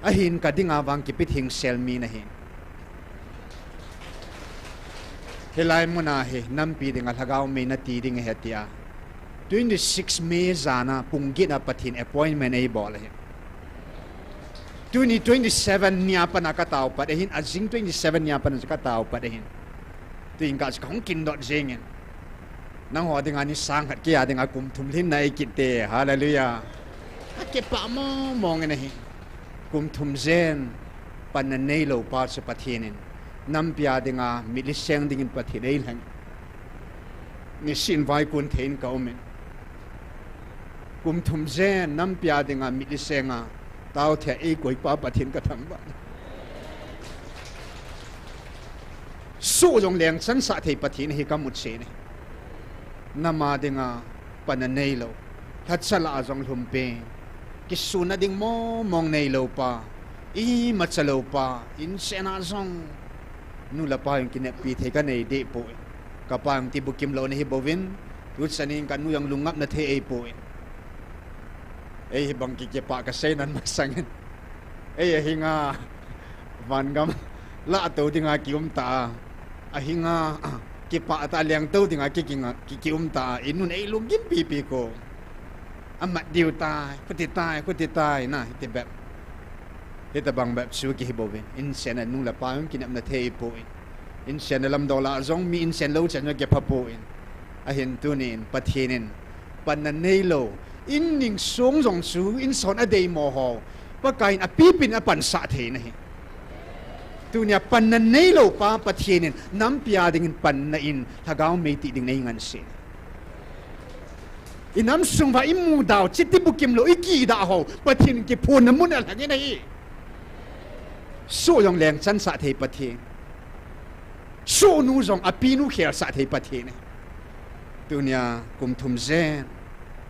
Ahin ka dinga vang kipi theng sel mi nahin. Hilai muna hi nampi dinga lhagao mei nati ding ahi tia, twenty six May jana pung get a Pathen appointment eibol ahi. Tuni twenty seven nia pana kataopat ahin, ajing twenty seven nia pana kataopat ahin. Tuin kachu kahung kindot jengin. Nangho dinga ni sang khat, kei a dinga kum thum lhinna eikit te. Hallelujah. Akipah mong mong in ahi. Kum thum jen panna neilou pa chu Pathen in nampi a dinga mitlhi seng dingin Pathen eilheng. Nisin vaikun thei in kaumin. Kum thum jen nampi a dinga mitlhi senga taothei eikoi pa Pathen kathangvah. Soh jong lengchansah thei Pathen hi kamu chen ahi. Nam a dinga panna neilou, lhacha lah a jong lhumpen, kisunna ding mong mong neilou pa, imacha lou pa, inchen a jong nu le pa jong kineppi thei kanei deh poi. Kapa jong tibukim lou nahi bouvin, tuchan in kanu jong lungngapna thei eipoi. Ei hibang kikipah kasei nan masangin, ei ahinga vangam lahtou dinga kium ta a, ahinga kipah tah a lengtou dinga ki, ki, kium ta a, inun eilungkim pipi ko. Amat diu tai, khuti tai, khuti tai na, hiti bep. Hitobang bep chu kihi bouvin, inchen a nu le pa jong kinepna thei eipoi. Inchen a lamdol a jong mi inchen lou chan jong kipha poi. Ahin tunin Pathen in panna neilou, in ningsung jong chu inson adeimo ho Pakai in apipin apansah thei nahi. Tunia panna neilou pa Pathen in nampi a dingin panna in lhagao mei tih ding neingansei. Inam sung uva imudau, chiti bukim lou, ikidah ho Pathen in kiphonna mun alhangin ahi. Soh jong lengchansah thei Pathen, sohnu jong apinu khelsah thei Pathen ahi. Tunia kum thum jen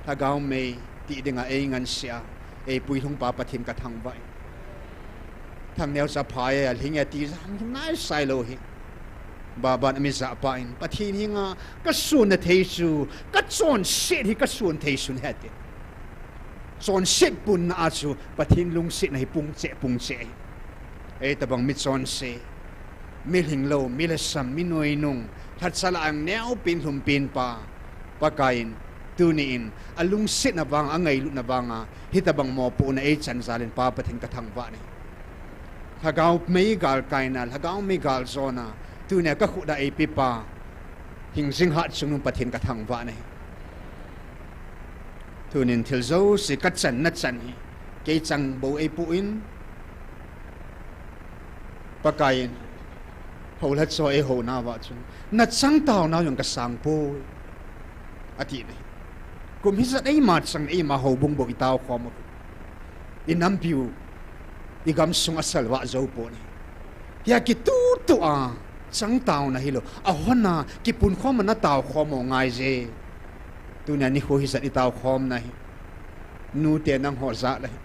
lhagao mei tih dinga eingansei a, eipui lhung pa Pathen kathangvah e. Thangneo chu apha e, alhing e ti jong naisai lou hi. Baban ami jahpa in, Pathen henga kasonna thei chu, kachonset hi kason thei sun ahi ati. Chonset punna a chu Pathen lungsetna hi pungcheh pungcheh ahi. Eitobang michonse, milhinglou, mi lhasam, mi noinung, lhacha lah a jong neopen lhumpen pa Pakai in tuni in alungsetna vang, angailutna vanga hitobang mopohna eichan jal in pa Pathen kathangvah nahi. Lhagao mei galkaina, lhagao mei galjona tunia kakhut a eipepa hingjing hatchungnung Pathen kathangvah nahi. Tunin thil jouse kachanna chan hi kei chang bou eipoh in, Pakai in houlhacha eihouna uva chun, nachang taonau jong kasang poi, ati nahi. Kum hijat eima chang, eima houbung bou itaokhom u, inampiu, igamsung asalvah jou poi. Hia kituhtuh a chang taona hilou, ahon a kipunkhom a nataokhom u ngaije. Tunia nikho hijat itaokhomna hi, nute nangho jal ahi,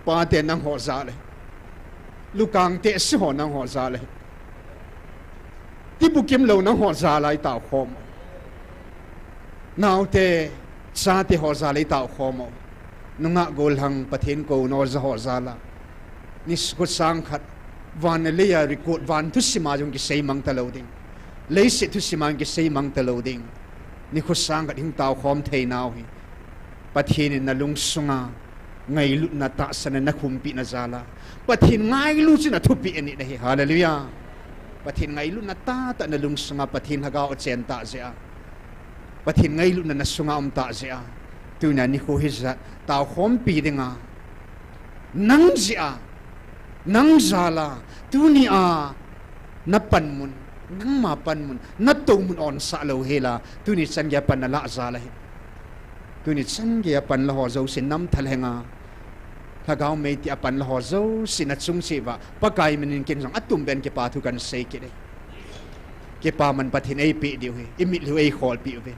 pate nangho jal ahi, lukang tehse ho nangho jal ahi, tibukimlou nangho jal a itaokhom u. Naote, chate ho jal a itaokhom u. Nungah gollhang Pathen kou noja ho jal a, nikho sang khat van le lei a record, van thusim a jong kiseimang talou ding, leiset thusim a jong kiseimang talou ding, nikho sang khat hung taokhom theinau hi Pathen in nalungsunga ngailutna tahsan a nakhumpehna jal a, Pathen ngailu chu nathupeh ahi nahi. Hallelujah. Pathen ngailutna tahtah nalungsunga Pathen lhagao achen tah jeh a, Pathen ngailutna nasunga um tah jeh a, tunia nikho hijat taokhompi dinga, nang jeh a, nang jal a, tunia napanmun, nangma panmun, natoumun onsah louhela, tuni chan geiya pan nalah jal ahi. Tuni chan geiya panla ho jouse, namthal henga lhagao mei tih a panla ho jouse, nachung cheh uva Pakai min in ken jong atumbeh in kipa thu kahin sei kit e. Kipaman Pathen eipeh diu ahi, imitlhi u eikholpeh uve.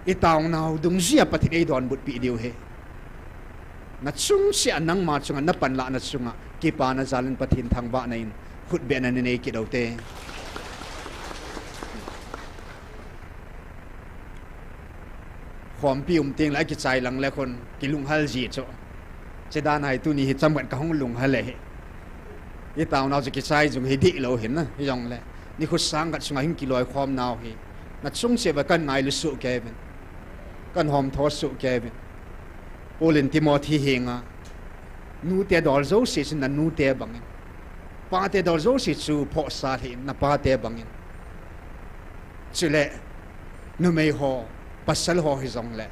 Itaonau dungjuia Pathen eidonbutpeh diu ahi. Nachung cheh a, nangma chunga, napanlahna chunga kipana jal in Pathen thangvahna in khutbehna nei kit u hite. Khompi um tengle akichai lang le khun kilunghal ji chu. Chudan a hi tuni hi chomkhat kahung lunghal ahi. Itaonau chu kichai jong hi dihlou hin na, hijongle Nikho sang khat sunga hung kiloikhom nau hi, nachung cheh uva kan ngailu soh kei uvin, kan homtho soh kei uvin. Paul in Timothy henga, nute dol jouse chu nanute bangin, pate dol jouse chu phohsa lheh in napate bangin. Chule, numei ho, pasal ho hijongle,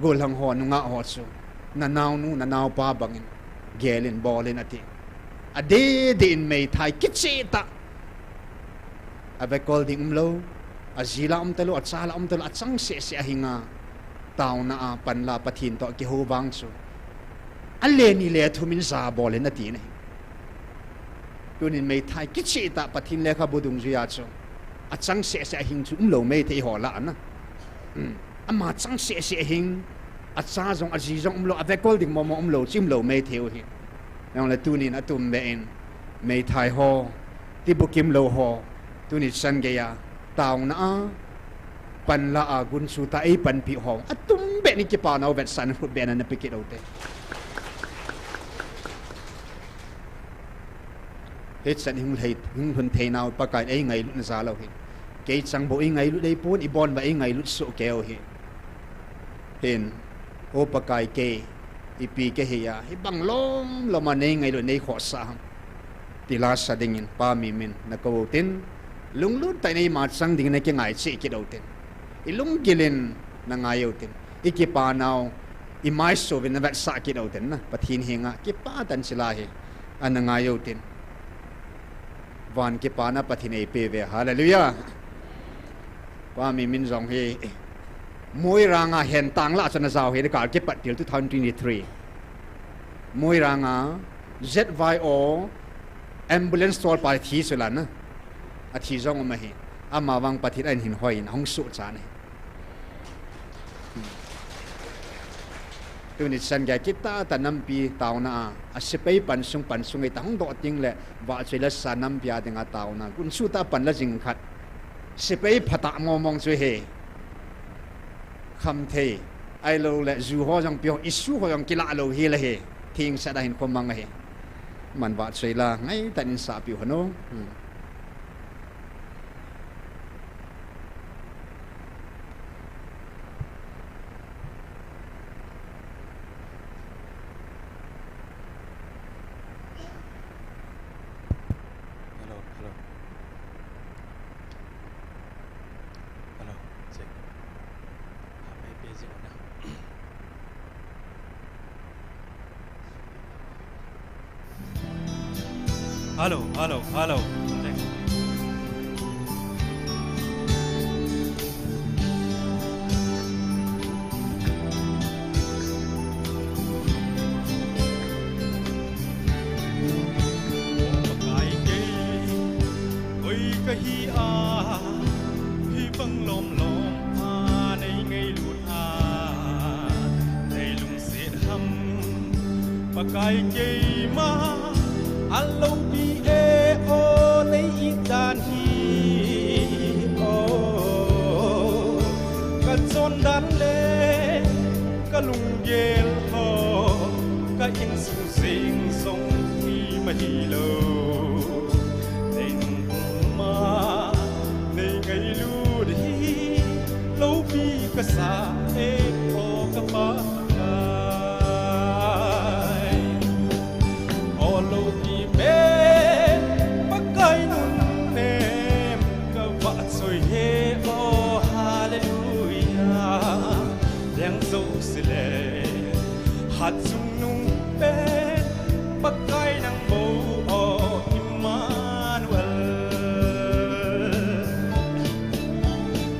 gollhang ho, nungah ho chu, nanaonu, nanaopa bangin, gelin, bolin ati. Adeh deh in meithai kicheh tah. Avekol ding umlou, aji la um talou, acha la um talou, achang sehseh a hinga, taona a, pan la, Pathen toh kihou vang chu, ale ni le thum in ja bol in ati ahi. Tunin meithai kicheh tah Pathen lekhabu dungjuia chu, achang sehseh a hing chu umlou maithei ho lah a na. Ama chang sehseh a hing, acha jong, aji jong umlou, avekol ding momo umlou, chu umlou maithei u ahi. Hijongle tunin atumbeh in, meithai ho, tibukim lou ho, tuni chan geiya, taona a, pan la a, gunchu tah a eipanpi ho, atumbeh in kipa nau vetsahna khutbehna napeh kit ute. Hichan hung lhun thei nau Pakaiyin eingailutna jal u ahi. Kei chang bou eingailut ahipon, ibon uva eingailut soh kei u ahi. Hin, O Pakai, kei ipi kahi a, hibang lomlom a neingailut neikhohsah ham, ti lasa dingin Pa Mimin nakou utin, lunglut tah in eima chang dingin nakingai cheh kit utin, ilunggil in nangai utin, ikipa nau imaisou uvin navetsah kit utin na, Pathen henga kipah tah in chule hi ana ngai utin, van kipana Pathen eipeh uve. Hallelujah. Pa Mimin jong hi Moirang a hentang lah a chun ajao hi, kal kipat til two thousand twenty-three. Moirang a Z Y O ambulance tolpa thi chu la na, athi jong um ahi. Amavang Pathen in ahin hoi in ahung sohcha ahi. Tuni chan geiya kitah tah nampi taona a, asepai pansung, pansung eita hung doh tengle vahchoi la sa nampi a dinga taona, gunchu tah a pan la jing khat, sepai phatah momong chu ahi. Khamthei, ahiloule ju ho jong, pi ho, issue ho jong kilah lou hel ahi. Thengse tah a hinkho mang ahi. Aman vahchoi la ngaitah in sahpeh u hen o. Hello, hello. Hello, check. Hello, hello, hello. Pakai, kei koi kahi a, hibang lomlom a neingailut a, neilungset ham? Pakai, keima aloupi e o, nei-it dan hi o, kachondan le kalunggel ho, ka insung jeng jong ima hilou. Nei nungma neingailut hi loupi kasa e o ka Pakai. O loupi pen Pakai nunnem ka vahchoi e o, hallelujah. Leng jouse le hatchungnung pen Pakai nang bou o, Emmanuel.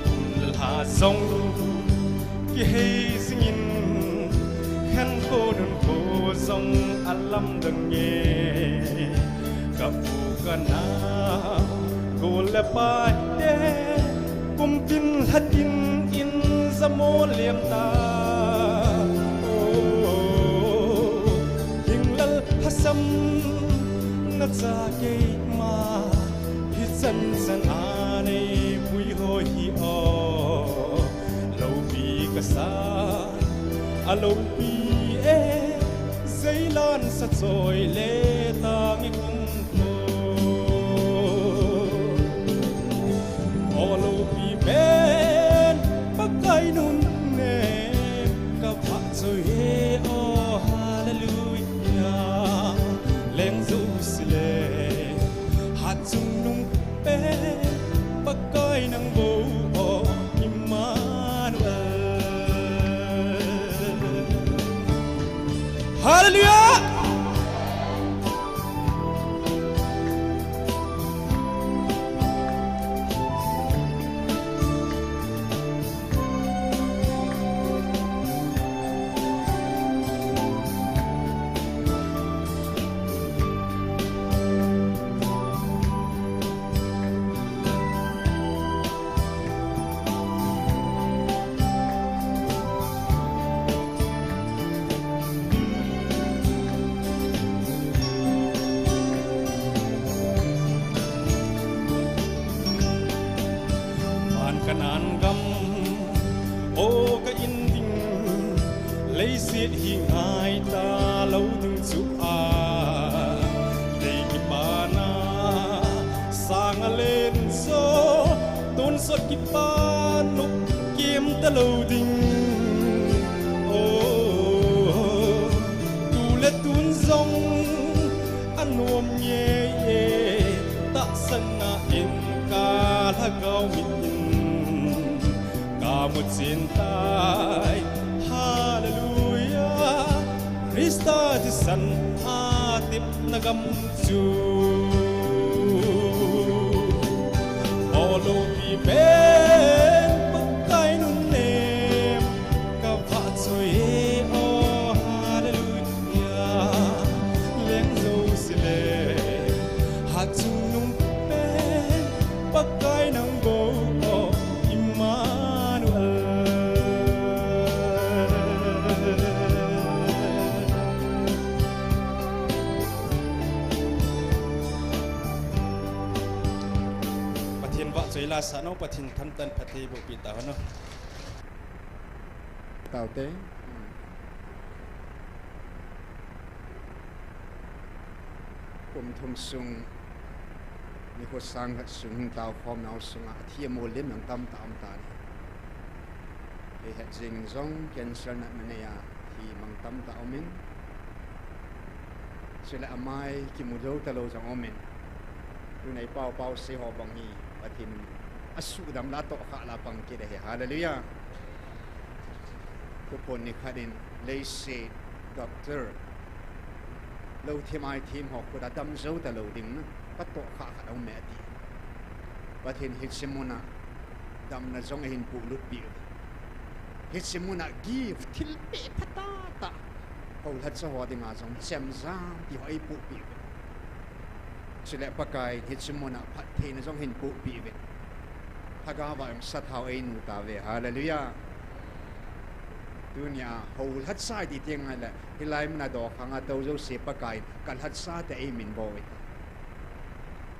Kum le lha jong kihei jingin, khenkho nunkho jong alamdang e. Ka u ka nao, gol le pai te, kumpin lhatin in jamo liam ta. O, hinglel lhasam na cha keima, hichan chan a neipui ho hi o, loupi kasa aloupi e, jeilan sa choi le tang i kum ko. Hi ngai talou ding chu a, dei kipana, sang a len jo, tonsot kipana, kim talou ding. Oh, tu le tun jong, anom ngei e, tahsan a in ka lhagao mit in. Kamu chin tai, hallelujah. Christa thisan a tepna gam chu. Olo pi pen Pakai nunnem ka vahchoi e, oh, hallelujah. Leng jouse le ha chungnung pen Pakai nang bou, oh, Immanuel. Pathen vahchoi la sah nau, Pathen thamtah in phatthei boh peh tauhen. Taute. Kum thum sung, nikho sang khat sung hung tao khom nau sunga athi amol lim jong tamtah aum tan ahi. Kei het jeng in jong cancer natna nei a thi mang tamtah aum in. Chule amai kimu jou talou jong aum in. Tuni a i pao pao sei ho bang hi Pathen in asuhdam la tohkhah la pang kit ahi. Hallelujah. Thuphon nikhat in leiset doctor, lou them ai them ho khut a dam jou talou ding na, ka tohkhah khat aum e ati. Pathen hiche mun a damna jong ahin polut peh uve. Hiche mun a gift thilpeh phatah tah, houlhacha ho dinga jong chemjam ti ho eipoh peh uve. Chule Pakai in hiche mun a phattheina jong ahin poh peh uve. Lhagao va jong sathau einu tauve. Hallelujah. Tunia houlhacha iti teng le, hilai mun a dokhang a tou jouse Pakai in ka lhacha tia eiminvo uve.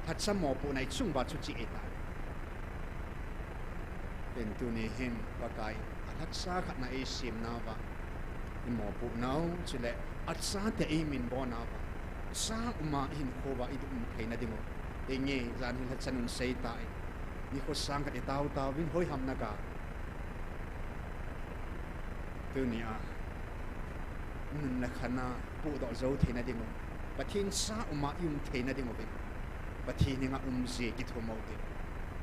Lhacha mopohna i chung uva chu cheh ahitai. Pen tuni hin Pakai in alhacha khat na eisem nauva, i mopoh nau, chule acha tia eiminvo nauva, cha uma i hinkho uva i um theina diu. Henge, jan hi lhacha nun sei tan, nikho sang khat i tao tauvin, hoiham na ga. Tunia nun le khan a pohdoh jou theina diu, Pathen cha uma i um theina diuvin, Pathen henga umji kithum u hite.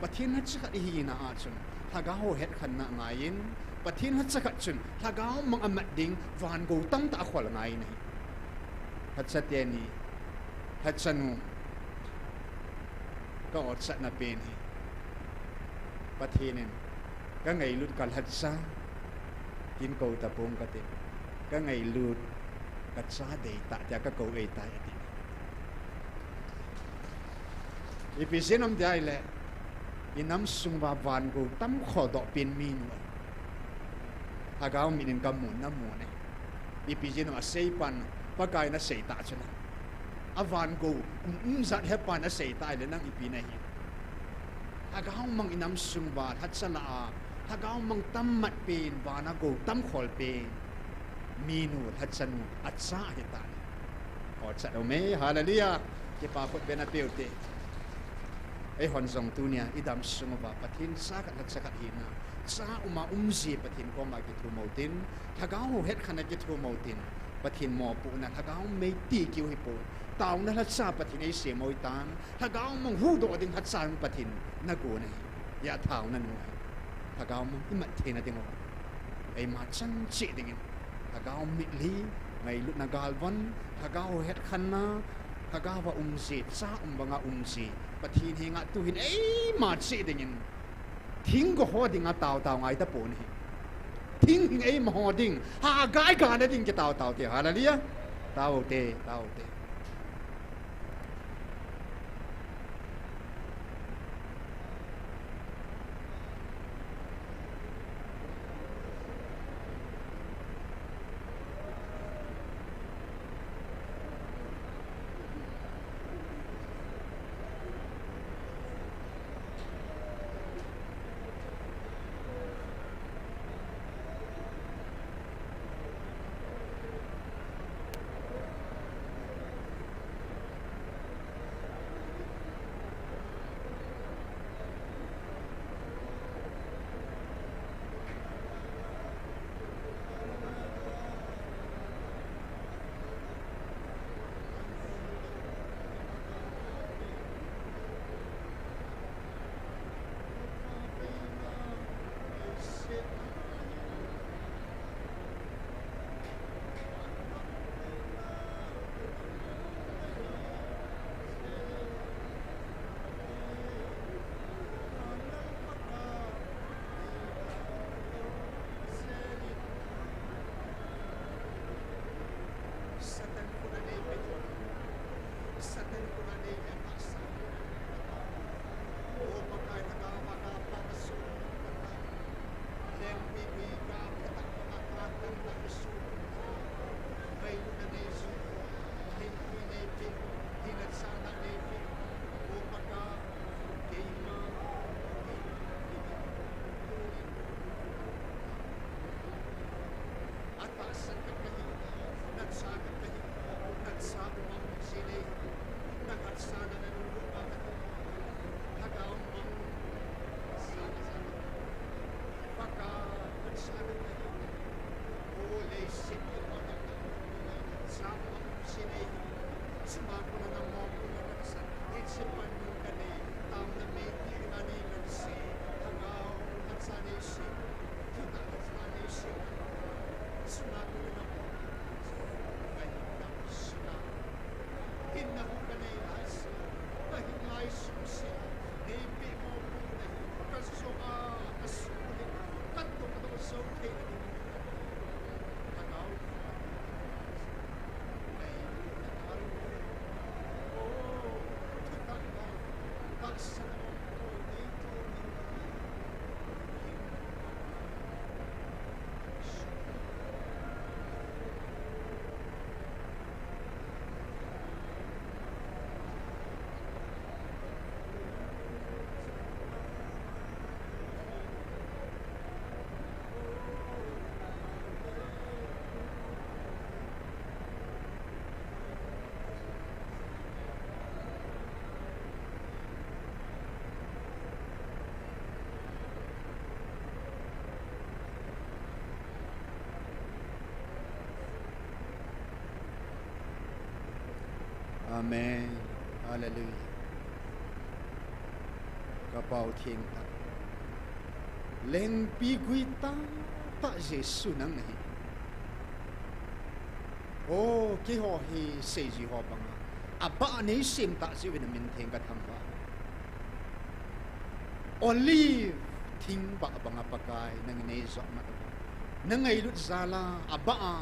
Pathen lhacha khat i hina a chun lhagao hetkhenna ngaiyin, Pathen lhacha khat chun lhagao mang amat ding vangou tamtah akhol ngai ahi. Lhacha teni, lhacha nu, ka otchatna pen hi Pathen in ka ngailut ka lhacha, tin kou tapong kate, ka ngailut ka cha deitah tia ka kou ahitai ati. Ipi jeh ham tia ahile, i nam sung uva vangou tam kholdoh pen minu ahi. Lhagao mit in ka mun, na mun ahi. Ipi jeh ham asei pan, Pakai in asei tah chula. Avangou um um jat he pan asei tah ahile nang ipi nahi. Lhagao mang i nam sung uva lhacha la a, lhagao mang tam mat pen, vana gou tam khol pen minu, lhacha nu, acha ahitai. Otchat ume, hallelujah. Kipa khut bena peh u hite. Eihon jong tunia i dam sung uva Pathen cha khat lhacha khat hina, cha uma umji Pathen koma kithum u hitin, lhagao hetkhenna kithum u hitin, Pathen mopohna lhagao mei ti kiu hipon, taona lhacha Pathen eisem u hitan, lhagao mang huhdoh ding lhacha Pathen na gon ahi. Hia taona nu ahi. Lhagao mang i mat theina diu, eima chan cheh dingin, lhagao mit le ngailutna galvon, lhagao hetkhenna, lhagao va umji, cha um banga umji, Pathen henga tuhin eima cheh dingin, thinggo ho dinga taotao ngai tapon ahi. Thinghing eima ho ding, ha gai gana ding kitaotao te, hallelujah. Tao te, tao te. Amen. Hallelujah. Ka Pau Thengtah. Lengpi gui tahtah Jesu nang nahi. O, keiho hi seiji ho banga, abah a nei sem tah jeh uvin na min theng ka thangvah. Olive thing bah banga Pakai nangin nei jopmat uva, na ngailut jal a, abah a,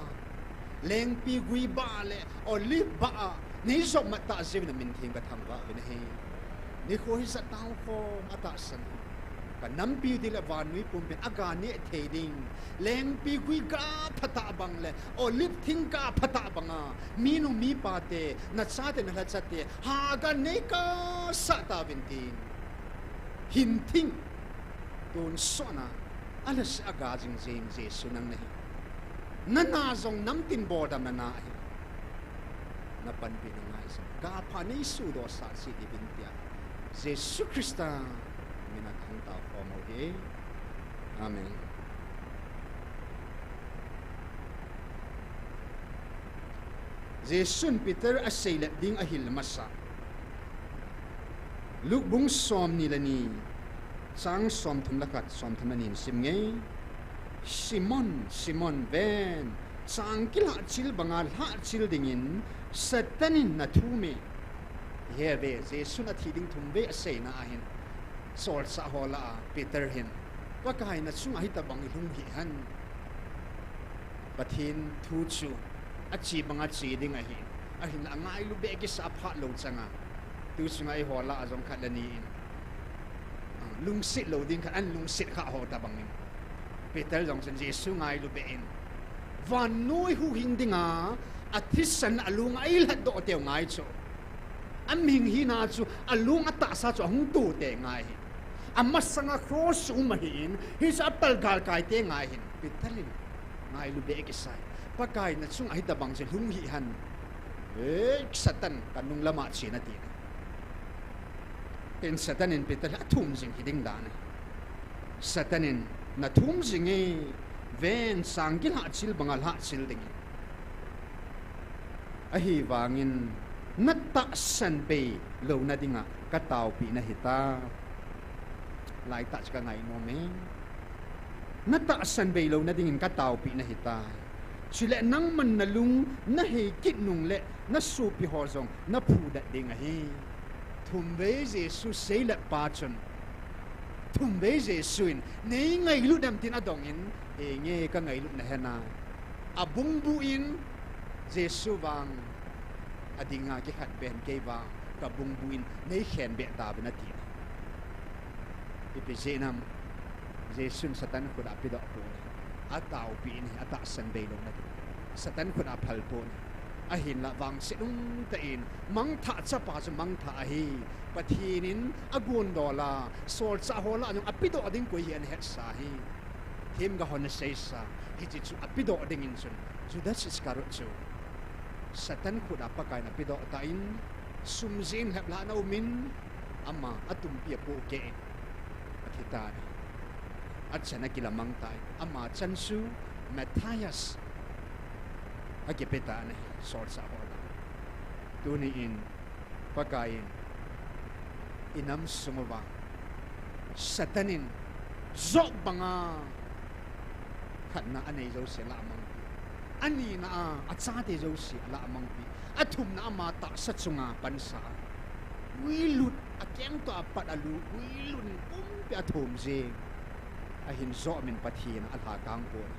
lengpi gui bah le olive bah a nei jopmat tah jeh uvin na min theng ka thangvah uvin ahi. Nikho hi jat tao khom a tahsan ho, ka nampi ding le vannoi pumpi in aga neh thei ding lengpi gui ga phatah bang le olive thing ga phatah banga minu mipa te, na chate na lhacha te, ha ga nei kasah tauvin tin, hin thing tonsot na a lhase a ga jing jing Jesu nang nahi. Na na jong namtin boldamna na ahi. Na panpina ngai jing, ga pha nei suhdoh sah cheh diuvin tia Jesu Christa mina ka hung tao khom u ahi. Amen. Jesun Peter a seilep ding a hil masa. Luke bung somni le ni, chang somthum le khat, somthum le ni in sim nge. Simon, Simon, ven, chang kilhahchil banga lhahchil dingin Satan in na thum e. Hi ve, Jesun a thi ding thum vei a seina ahin, solchah ho lah a Peter hin, Pakai, na chunga hitobang i lhung hih hen. Pathen thu chu a che banga che ding ahi. Ahinla a ngailu beh kisa a phat lou changa, tu chunga eiho lah a jong khat le ni in, ah, lungset lou ding khat, an lungset kha ho tobangin, Peter jong chun Jesu ngailu beh in, vannoi huhhing dinga a thisan a lung a eilhatdoh teu ngai chu, a mihing hina chu, a lung a tahsa chu a hung to tei ngai hi. Amasanga cross chu um ahin, hichu a palgal kai tei ngai hin, Peter in ngailu beh kisa in, Pakai, na chunga hitobang chu lhung hih hen. Ei, Satan, ka nung lama chen, ati. Tin Satan in Peter a thum jing hi ding dan ahi. Satan in na thum jing e, ven, chang kilhahchil banga lhahchil ding e. Ahivangin na tahsan bei louna dinga ka taopeh na hitai. Lai tah chu ka ngainom e. Na tahsan bei louna dingin ka taopeh na hitai. Chule nangman na lung na hei kit nung le na sopi ho jong na phudet ding ahi. Thum vei Jesu seilep pa chun, thum vei Jesu in, nei ngailut em tin a dongin, henge ka ngailut na hena. A bungbu in, Jesu vang a dinga kikhat beh in kei vang ka bungbu in nei khen beh tauvin, ati. Ipi jeh ham, Jesun Satan khut a pedoh pon, a taopeh in, a tahsan bei louna ding. Satan khut a phal pon. Ahinla vangset umtah in, mangthah chapa chu mangthah ahi. Pathen in a gondol a, solchah ho lah a jong a pedoh ding koi hi ana hetsa hi. Themgao hon ana seisa, hiche chu a pedoh dingin chun Judas Iscariot chu Satan khut a Pakai in a pedoh tah in, sum jin lhep lah a ana um in, ama a tumpi a pohkeh in a thi tan ahi. A chan a kilamang tan, ama chan chu Matthias a kipe tan ahi, solchah ho lah a. Tuni in Pakai in i nam sung uva Satan in Job banga khatna a nei jouse a lah a mangpeh, a nina a, a chate jouse a lah a mangpeh, Athumna ama tahsa chunga pansa. Guilut, akeng toh apat alu, guilut in pumpi athum jing. Ahin Job in Pathen a alhakang pon.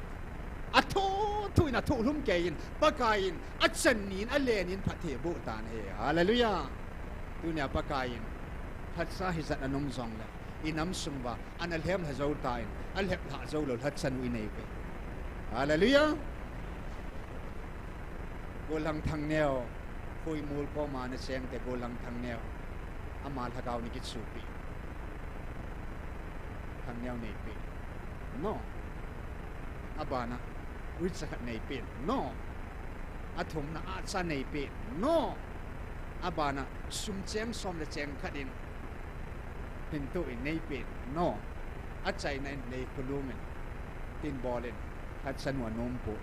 Athu thu in athuhlum kei in, Pakai in, achan nin, alen in phatthei aboh tan ahi. Hallelujah. Tunia Pakai in, lhacha hijat a um jongle, inam sung uva, ana lhem lha jou tan, alhep lha jou lou lhacha nu inei uve. Hallelujah. Gollhang Thangneo, Khoimul koma nacheng te Gollhang Thangneo. Ama lhagao nei kichupi. Thangneo neipe. No. Abana, uicha khat neipe. No. Athumna, ahcha neipe. No. Abana, sum cheng som le cheng khat in, pintu in neipe. No. Achaina in nei khulum in. Tin bol in. Lhacha nu anom poi.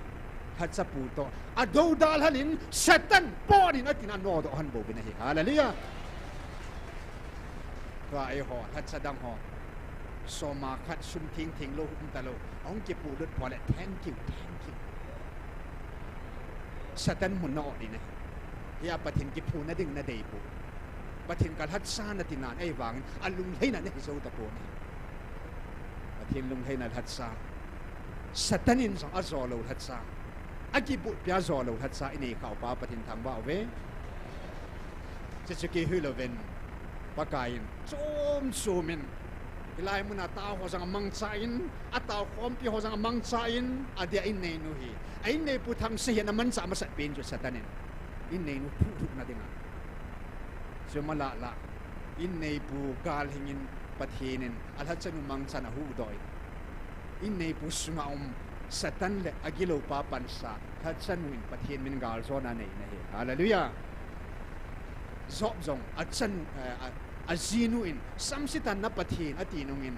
Lhacha pu toh. Adoudal hal in Satan pon in atin anodoh hon bou vin ahi. Hallelujah. Tua eiho, lhacha dang ho. Soma khat sum thing thing lou, um talou. Ahung kipulut pole, thank you, thank you. Satan mun na-ot in ahi. Hia Pathen kiphuna ding nadei poi. Pathen ka lhacha nati nan, ahivangin alunglhaina nahi jou tapon ahi. Pathen lunglhaina lhacha. Satan in jong ajo lou lhacha. Akibulpi a ajo lou lhacha inei khah uva Pathen thangvah uve. Chuche chu kei hilou vin. Pakai in chom chom in. Hilai muna tao ho jong amangcha in, atao khompi ho jong amangcha in, adia inneinu hi. A inneipu Thangsei hin amanchah masat pen chu Satan in. Inneinu thuh thuh na dinga. Chu malala. Inneipu Galhing in Pathen in alhacha nu mangchan ahuhdoh in. Inneipu sunga um Satan le agiloupa pansa, lhacha nu in Pathen min galjona nei na hi. Hallelujah. Job jong achan, eh, a, ajinu in, "Samsitan na Pathen," ati nungin,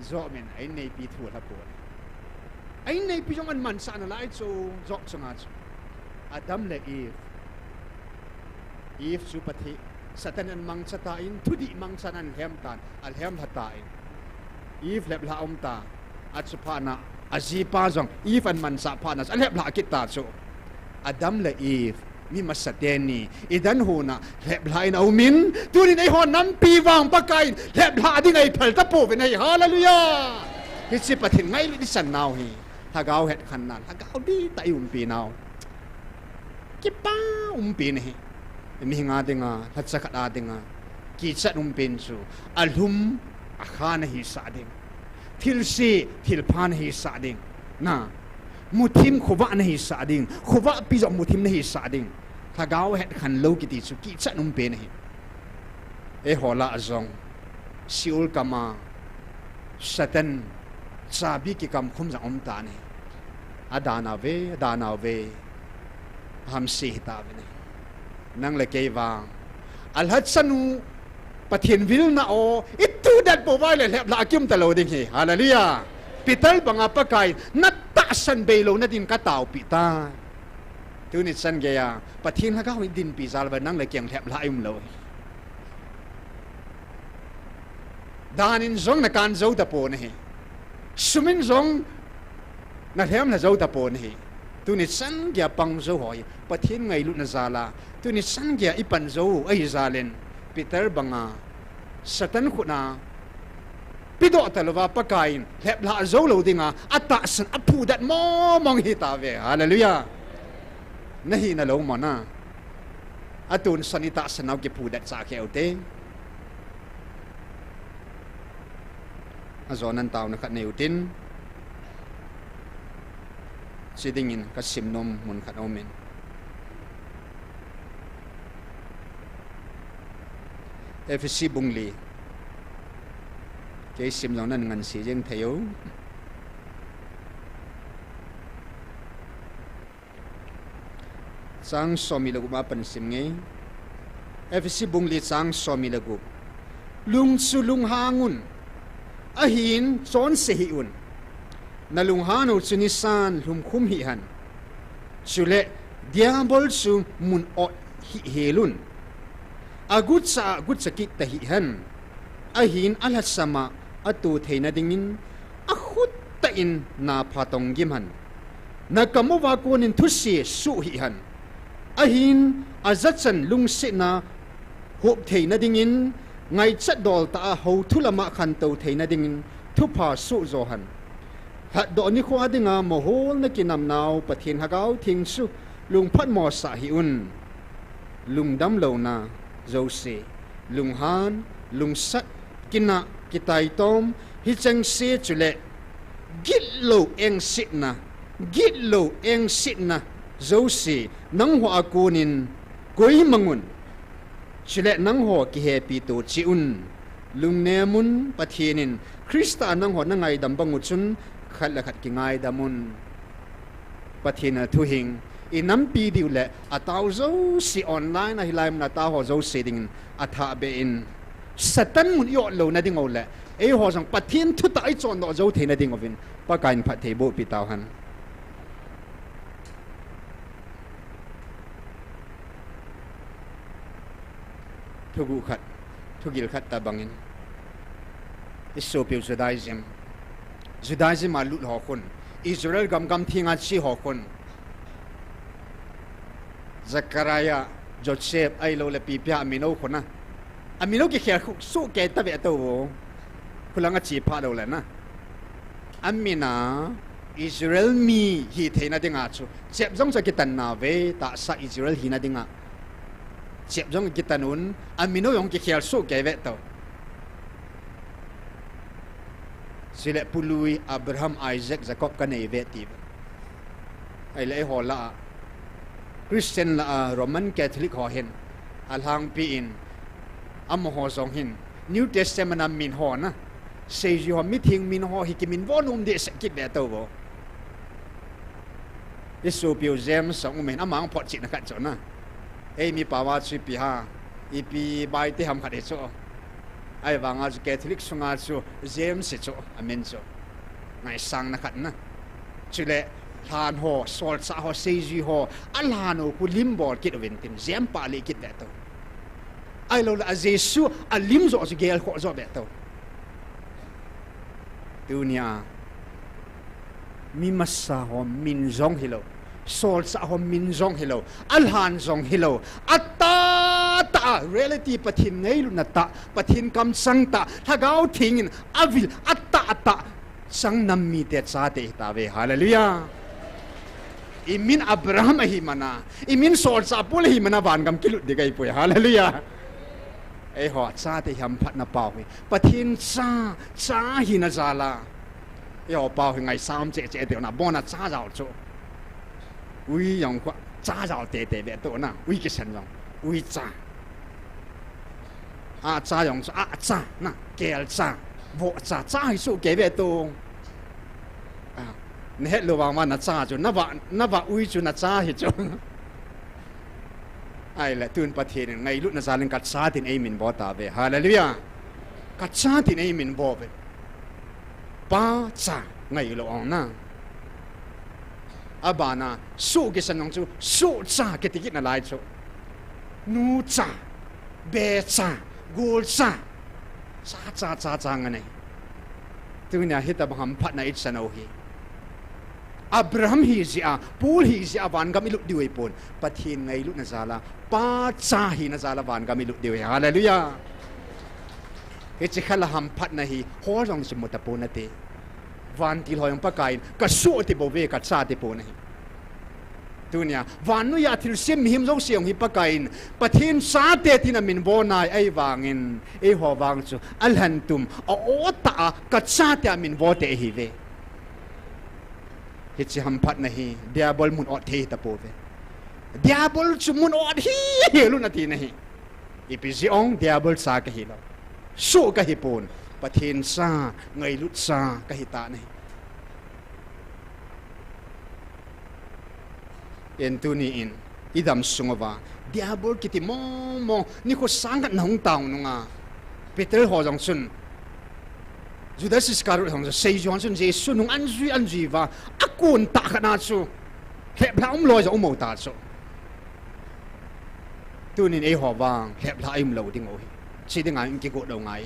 Job in a inneipi thu alha pon. A inneipi jong amanchah nalai chu, Job chunga chu. Adam le Eve. Eve chu Pathe-, Satan in amangcha tan, thudih mangchan alhem tan, alhem lha tan. Eve lhep lha aum ta, achuphat na, ajipa jong, Eve amanchah phat na, alhep lha kit ta chu. Adam le Eve, mi masate ni, Eden hon a, lhep lha in aum in, tunin eiho nampi vang Pakai in, lhep lha ding eiphal tapouvin ahi, hallelujah! Hiche Pathen ngailut ichan nau hi, lhagao hetkhen na, lhagao dihtah iumpi nau. Kipa umpen ahi. Mihinga dinga, lhacha khat a dinga. Kichat umpen chu. Alhum, akha nahisah ding. Thilse, thilpha nahisah ding. Na. Muthim khovah nahisah ding. Khovahpi jong muthim nahisah ding. Lhagao hetkhen lou kiti chu kichat umpen ahi. Eiho lah a jong. Seol kama. Satan. Chabi kikamkhum jong um tan ahi. Adan uve, adan uve. Ahamse hita uve ne. Nang le kei vang. Alhacha nu Pathen vilna o, itudet pou vai le lhep lha kium talou ding hi. Hallelujah. Peter banga Pakai, natahsan beilou na din kataopi tai. Tuni chan geiya, Pathen lhagao in dinpi jal uva nang le kei lhep lha ium lou hi. Dan in jong nakan jou tapon ahi. Sum in jong nalhem lha jou tapon ahi. Tuni chan geiya pang jou ho hi. Pathen ngailutna jal a. Tuni chan geiya ipan jou ahi jal in. Peter banga. Satan khut a. Pedoh talouva Pakai in. Lhep lha jou lou dinga. Atahsan aphudet mong mong hita uve. Hallelujah. Nahina lou mona. Atun san itahsan nau kiphudet cha keu te. Ajonan taona khat nei utin. Chi dingin kasim nom mun khat aumin. Ephesi bung li. Kei sim jong nan ngansi jeng thei u. Chang som ni le gup a pan sim nge. Ephesi bung li chang som ni le gup. Lung chu lunghang un. Ahin chonse hih un. Na lunghan u chu nisan lhumkhum hih hen. Chule Diabol chu mun ot hih hel un. Agucha, gucha kit ta hih hen. Ahin alhasam a ato theina dingin akhut tah in na phatong gim hen. Na kam uva konin thuse suh hih hen. Ahin, ajachan lungsetna hop theina dingin, ngaichat dol tah a hou thu lama khantou theina dingin, thupha soh jo hen. Lhatdoh nikho dinga moholna kinamnau Pathen Lhagao Theng chu lungphatmo sah hih un. Lungdam louna jouse, lunghan, lungsat, kinah, kitaitom, hichengse chule, gitlou engsetna, gitlou engsetna jouse, nangho a konin, koimangun, chule nangho kihepi to cheh un, lungnemun, Pathen in, Christa nangho nangaidam bang u chun, khat le khat kingaidam un. Pathen a thuhing, inampi diu le, atao jouse online a hilai mun a taoho jouse dingin, athah beh in. Satan mun i-ot louna ding u le, eiho jong Pathen thutah a ichondoh jou theina ding uvin, Pakai in phatthei bohpi tauhen. Thuguh khat, thugil khat tobangin, isopiu Judaism, Judaism a lut ho khun, Israel gam gamtheng a che ho khun, Zechariah, Joseph, ahiloule pipi a amin u khun a, amin u kikhel sohkei tave tou. Khulang a che phat loule na, amin a Israel mi hitheina dinga chu chep jong chu akitan nauve, tahsa Israel hina dinga chep jong akitan un, amin u jong kikhel sohkei ve tou. Chule pului Abraham, Isaac, Jacob kanei ve ti ve. Ahile eiho lah a, Christian lah a Roman Catholic ho hin, alhangpi in, amaho jong hin, New Testament a min ho na, seijui ho, mitheng min ho hi kiminvo nom dehset kit ve tou vo. Isopiu James jong umin, ama jong photchetna khat chu na, eimi pao a chu ipi ham, ipi Baite ham khat hi chu. Ahivanga chu Catholic sunga chu James hi chu amin chu, ngaisangna khat na. Chule lhan ho, solchah ho, seijui ho, alhan u khu lim bol kit uvin tin, James pah lih kit ve tou. Ahiloule a Jesu alim joh chu gelkhoh joh ve tou. Tunia mi masa ho min jong hilou, solchah ho min jong hilou, alhan jong hilou, atahtah a reality, Pathen ngailutna tah, Pathen kamchang tah, Lhagao Theng in avil atahtah chang nam mite chate hita ve. Hallelujah. Imin Abraham ahi mana, imin solchah Paul ahi mana, vangam kilut ding ahipoi. Hallelujah. Eiho chate hi hamphatna pao hi, Pathen cha, cha hina jal a, eiho pao hi ngaisang cheh cheh tiu na, abona cha jao chu, ui jong khu cha jao tete ve tou na, ui kisan jong, uicha. Ahcha jong chu ahcha na, kelcha, vohcha, cha hi sohkei ve tou. Nahet lou vang vang nacha chu, navah, navah ui chu nacha hi chu. Ahile tun Pathen in ngailutna jal in kacha tin eiminvo tauve. Hallelujah. Kacha tin eiminvo uve. Pa cha ngailou ong na. Abana soh kisan jong chu sohcha kiti kit nalai chu. Nucha, becha, golcha, cha cha cha cha nganei. Tunia hitobang hamphatna ichan u hi, Abraham hijeh a, Paul hijeh a vangam ilut diu ahipon, Pathen ngailutna jal a, pa cha hina jal a vangam ilut diu ahi. Hallelujah. Hiche khala hamphatna hi hol jong chu mu tapon nate. Vantil ho jong Pakaiyin kasoh ti bouve, kacha ti pon ahi. Tunia vannoiya thilsem mihem jouse jong hi Pakaiyin Pathen chate tin aminvo nai, ahivangin eiho vang chu alhantum a-o tah a kacha tia minvo te ahiuve. Hiche hamphatna hi Diabol mun ot thei tapouve. Diabol chu mun ot hihel un ati nahi. Ipi jeh ong Diabol cha kahilou, soh kahipon, Pathen cha, ngailut cha kahita nahi. Hin tuni in idam sung uva Diabol kiti mong mong nikho sang khat nahung tao nunga, Peter ho jong chun, Judas Iscariot ho jong chun, seijui ho chun Jesu nung anjui anjui uva, akon tah khat na chu lheplhah umlou jong um u ta chu. Tunin eiho vang lheplhah ium lou ding u hi, chi dinga in kigot lou ngai.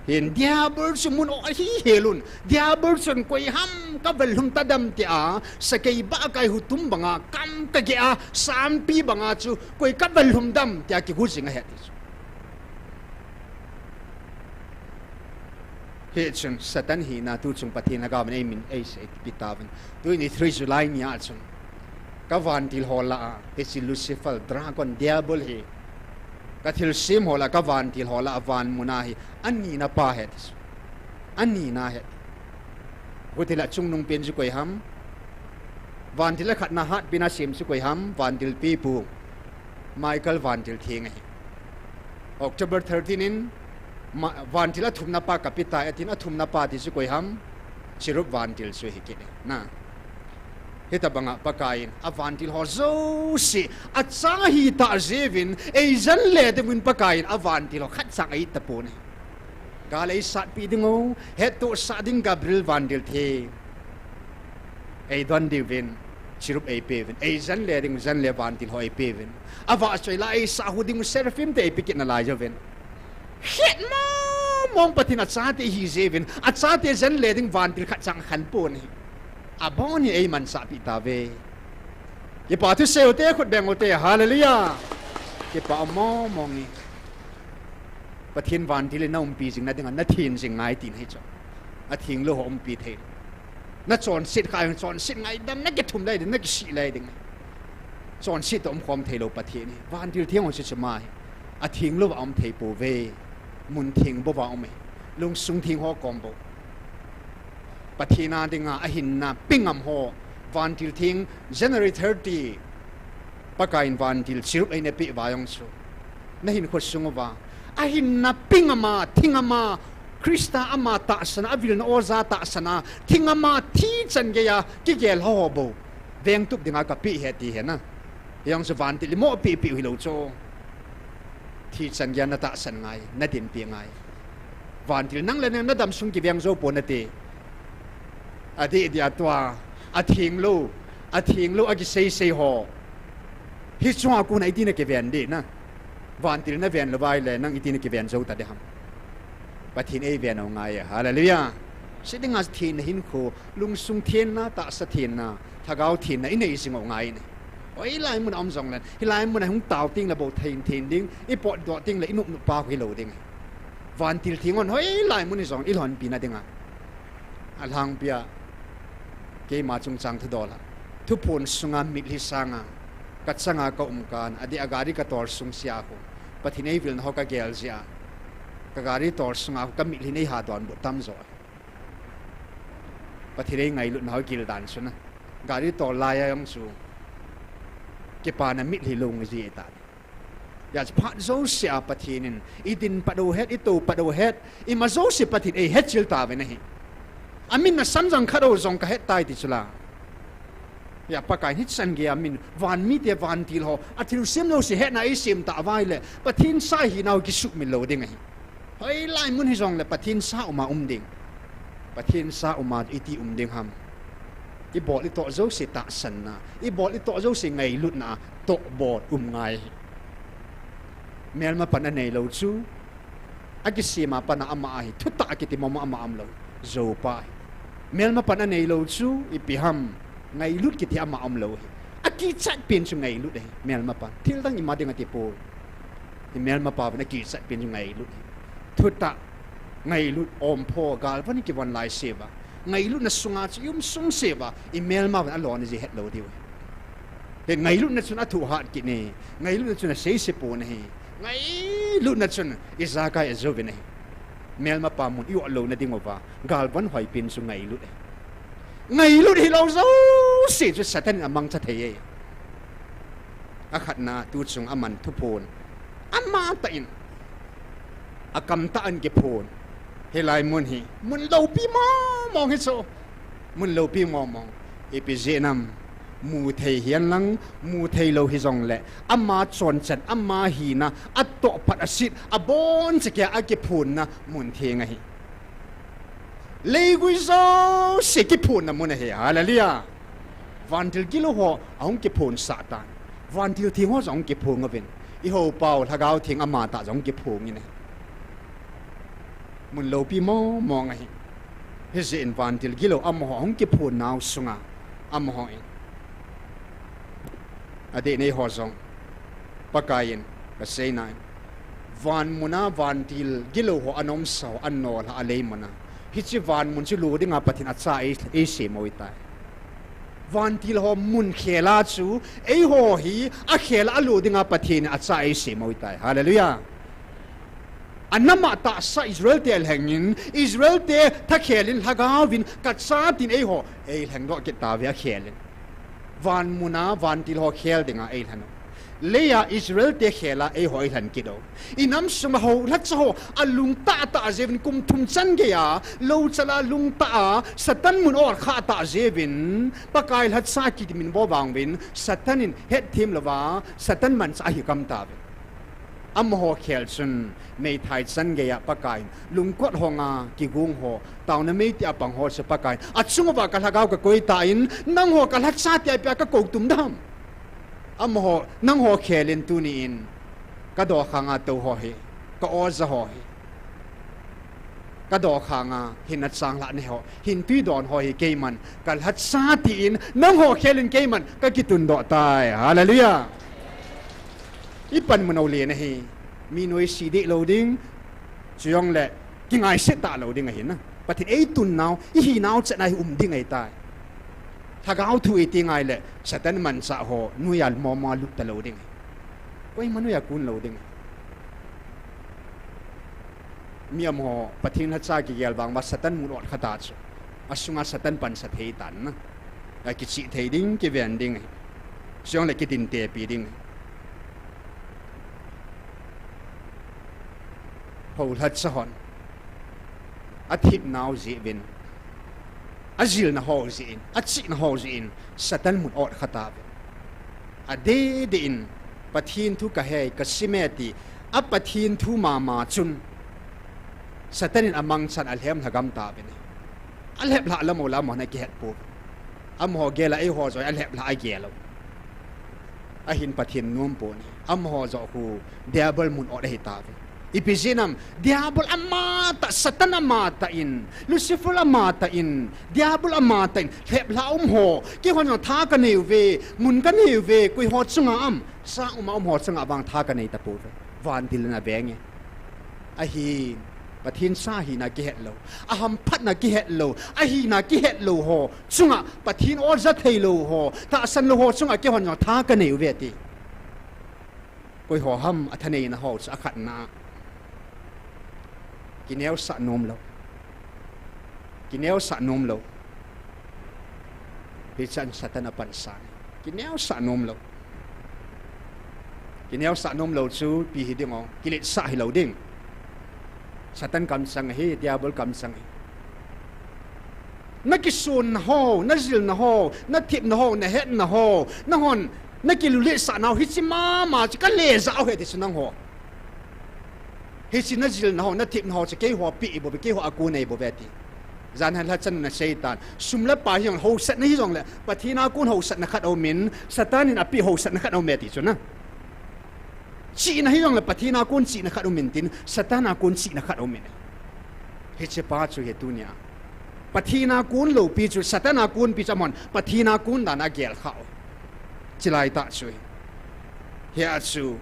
Hin Diabol chu mun o ahi helun. Diabol chun koi ham ka vallhum tadem tia, sakei ba kai hutum banga, kam kageh a, sampi banga chu koi ka vallhum dem tia kigu jing ahi ti chu. Hichun Satan hina tuchung Pathen lhagaovin eimin eisei pi tauvin. Tuni three July nia chun ka vantil ho lah a, hiche Lucifer, Dragon, Diabol hi, ka thilsem ho lah a, ka vantil ho lah a, van muna hi anina pa ahi ti chu. Anina ahi. Hutile chungnung pen chu koi ham? Vantil akhatna hatpina sem chu koi ham? Vantil pipu Michael vantil theng ahi. October thirteen in vantil athumna pa kapi tai atin, athumna pa ti chu koi ham? Cherub vantil chu ahi kit e. Hitobanga Pakaiyin avantil ho jouse acha ahitah jeh uvin, eijen le dinguvin Pakaiyin avantil ho khatcha eihi tapon ahi. Gal eisatpi dingu, hettohsah ding Gabriel vantil theng eidon diuvin, Cherub eipeuvin, eijen le ding, jen le vantil ho eipeuvin. Avahchoi la eisah hu dingu Seraphim te eipe kit nalai jouvin. Hetmong mong Pathen achate ihi jeh uvin, achate jen le ding vantil khatcha akhanpon ahi. Abon hi eimansahpi tauve. Kipa thusei ute, khut beng ute, Hallelujah. Kipa mong mong e. Pathen vantil in naumpi jing nadinga nathen jing ngai tina ahi chu. Athenglou ho umpi thei. Nachonset kha jong chonset ngaidam, nakithum lai ding, nakisih lai ding. Chonset toh umkhom theilou Pathen ahi. Vantil theng ho chu chu ama hi. Athenglou a um thei pouve. Mun theng bou a um e. Lungsung theng ho kom bou. Pathen a dinga ahinna pe ngam ho, vantil theng January thirty, Pakaiyin vantil Cherub eina peh uva jong chu, nahinkho sung uva ahinna pe ngam a, thi ngam a, Christa ama tahsan a, avilna oja tahsan a, thi ngam a, thi chan geiya kigel ho ho bou vengtup dinga kapeh ahi ti ahi na. Hijong chu vantil imoh pehpeh u hilou chu. Thi chan geiya natahsan ngai, nadinpi ngai. Vantil nang le nang nadam sung kiveng jou pon nate. Adeh dia tua, athenglou, athenglou akiseisei ho, hichunga kona iti nakiven ding na. Vantil naven lou uva ahile nang iti nakiven jou ta ding ham? Pathen eiven u ngai e. Hallelujah. Chidinga thenna hinkho, lungsung thenna, tahsa thenna, lhagao thenna inei jing u ngai e. Hoilai mun a um jongle, hilai mun a hung tao tengle bou thei, thei ding, ipotdoh tengle inop nop pa hilou ding. Vantil theng hon hoilai mun hijongle ilhonpi nadinga, alhangpia keima chungchang thudol a, thuphon sunga mitlhi sanga kachanga kaum kah a, adeh a gari katol sung sea khu, Pathen eivilna ho kagel jeh a, kagari tol sunga khu kamitlhi in eiha donbut tamjo. Pathen eingailutna ho gildan chu na, gari tol laiya jong chu kipana mitlhi lung ji ta. Hijeh chun phat jousea Pathen in idin pat u het, itou pat u het, ima jouse Pathen eihetchil tauvin ahi. Amin asan jong khat u jong kahet tai ti chu la. Hia Pakaiyin hichan geiya amin, van mite vantil ho, athilsem jouse hetna eisem tauva ahile, Pathen cha ihinau kisuhmil lou ding ahi. Hoilai mun hijongle Pathen cha uma um ding. Pathen cha uma iti um ding ham? Ibol itoh jouse tahsanna, ibol itoh jouse ngailutna a tohbol um ngai ahi. Melmapan aneilou chu, akisema pat a ama ahi, thutah a kitimoma ama umlou, joupa ahi. Melmapan aneilou chu ipi ham? Ngailut kiti ama umlou ahi. Akichat pen chu ngailut ahi, melmapan. Thildang ima ding atipoi. Imelmapauvin akichat pen chu ngailut ahi. Thutah, ngailut, ompho, galvon kivon laiseuva, ngailutna sunga chu ium sungseuva imelmauvin alon ji hetlou diu ahi. Hi ngailutna chun athu hat kit e, ngailutna chun aseise pon ahi. Ngailutna chun ijakai ajouvin ahi. Melmapa mun ioh louna dinguva galvon hoipen chu ngailut ahi. Ngailut hilou jouse chu Satan in amangcha thei e. Akhatna, tuchung aman thuphon amatah in, akamtah in kiphon. Hilai mun hi mun loupi mongmong hichu. Mun loupi mongmong. Ipi jeh ham? Muthei hihen lang, mutheilou hijongle, ama chonchan, ama hina, atohphat aset, abonchakeiya akiphonna mun theng ahi. Leigui jouse kiphonna mun ahi. Hallelujah. Vantil gilou ho ahung kiphonsah tan. Vantil theng ho jong ahung kiphong uvin. Ihoupau Lhagao Theng amatah jong ahung kiphongin ahi. mun loupi mong mong ahi. Hijeh in vantil gilou amaho hung kiphun nau sunga, amaho in, adeh in eiho jong, Pakai in, kasei nai, van muna vantil gilou ho ana umsa ho, ana nolha a lei muna, hiche van mun chu lo dinga Pathen in acha ei, eisem u ahitai. Vantil ho mun khel a chu, eiho hi akhel a alo dinga Pathen in acha eisem u ahitai. Hallelujah. Anam a tahsa Israel te alhengin, Israel te thakhel in Lhagao vin kacha tin eiho eilhengdoh kit tauve akhel in. Van muna vantil ho khel dinga eilhen u. Lei a Israel te khel a eiho eilhen kit u. Inam sunga houlhacha ho alungtah tah jeh uvin kum thum chan geiya, louchal a lungtah a, Satan mun ot khah tah jeh uvin, Pakai lhacha kiti min bol vang uvin, Satan in hetthem louva, Satan manchah ahi gam tauve. Amaho khel chun, meithai chan geiya Pakai in, lungkot honga kigong ho, taona mei tia pang ho chu Pakai in, achung uva ka Lhagao kakoi tan, nangho ka lhacha tia ipi a kakou tum dem? Amaho, nangho khel in tuni in, ka dokhanga tou ho hi, ka oja ho hi, ka dokhanga hinna changlhah nei ho, hintwi don ho hi keiman, ka lhacha tin, nangho khel in keiman, ka kitundoh tai. Hallelujah. I panmun u len ahi, mi noise deh lou ding, chujongle, kingaiset talou ding ahi na. Pathen in eitun nau, ihinau chan a hi um ding ahitai. Lhagao thu iti ngai le, Satan manchah ho, noiya mong mong a lut talou ding ahi. Koima noiya kun lou ding ahi. Mi amaho, Pathen lhacha kigel vang uva Satan mun ot khah ta chu, asunga Satan pansa thei tan na. Akichih thei ding, kiven ding ahi. Chujongle kidintepi ding ahi. Houlhacha hon, athepnau jeh uvin, ajilna ho jeh in, achihna ho jeh in, Satan mun ot khah tauve. Adeh deh in, Pathen thu kahei, kasim e ti, a Pathen thu mama chun, Satan in amangchan alhem lhagam tauvin ahi. Alheplhah lam u la amahon akihet pouve. Amaho gel a eiho joh alheplhah agel u. Ahin Pathen nom pon ahi. Amaho joh khu Diabol mun ot ahitauve. Ipi jeh ham, Diabol amatah, Satan amatah in, Lucifer amatah in, Diabol amatah in, lheplhah um ho, keihon jong tha kanei uve, mun kanei uve, koiho chunga ham, sang uma um ho chunga vang tha kanei tapouve. Vantil in avenge. Ahin, Pathen cha hina kihet lou, ahamphatna kihet lou, ahina kihet lou ho chunga Pathen oja theilou ho, tahsan lou ho chunga keihon jong tha kanei uve ati. Koiho ham athaneina ho chu akhatna a, kineosah nomlou. Kineosah nomlou. Hichan Satan apansan. Kineosah nomlou. Kineosah nomlou chu ipi hiding ham, kiletsah hilou ding. Satan kamchang ahi, Diabol kamchang ahi. Nakisonna ho, najilna ho, nathepna ho, nahetna ho, nahon nakiletsah nau hiche mama chu kale jah u ahi ti chu nangho. Hiche najilna ho, nathepna ho chu keiho apeh ibouve, keiho akon ibouve ti. Janhi lhachan in aseitan, sum le pai hijongle, haosatna hijongle, Pathen a kon haosatna khat aumin, Satan in apeh haosatna khat aume ti chu na. Chihna hijongle Pathen a kon chihna khat aumin tin, Satan a kon chihna khat aumin. Hichepa chu hi tunia, Pathen a kon loupi chu, Satan a konpi chu amahon Pathen a kon dan a agelkhah u. Chulaitah chu hi. Hia chu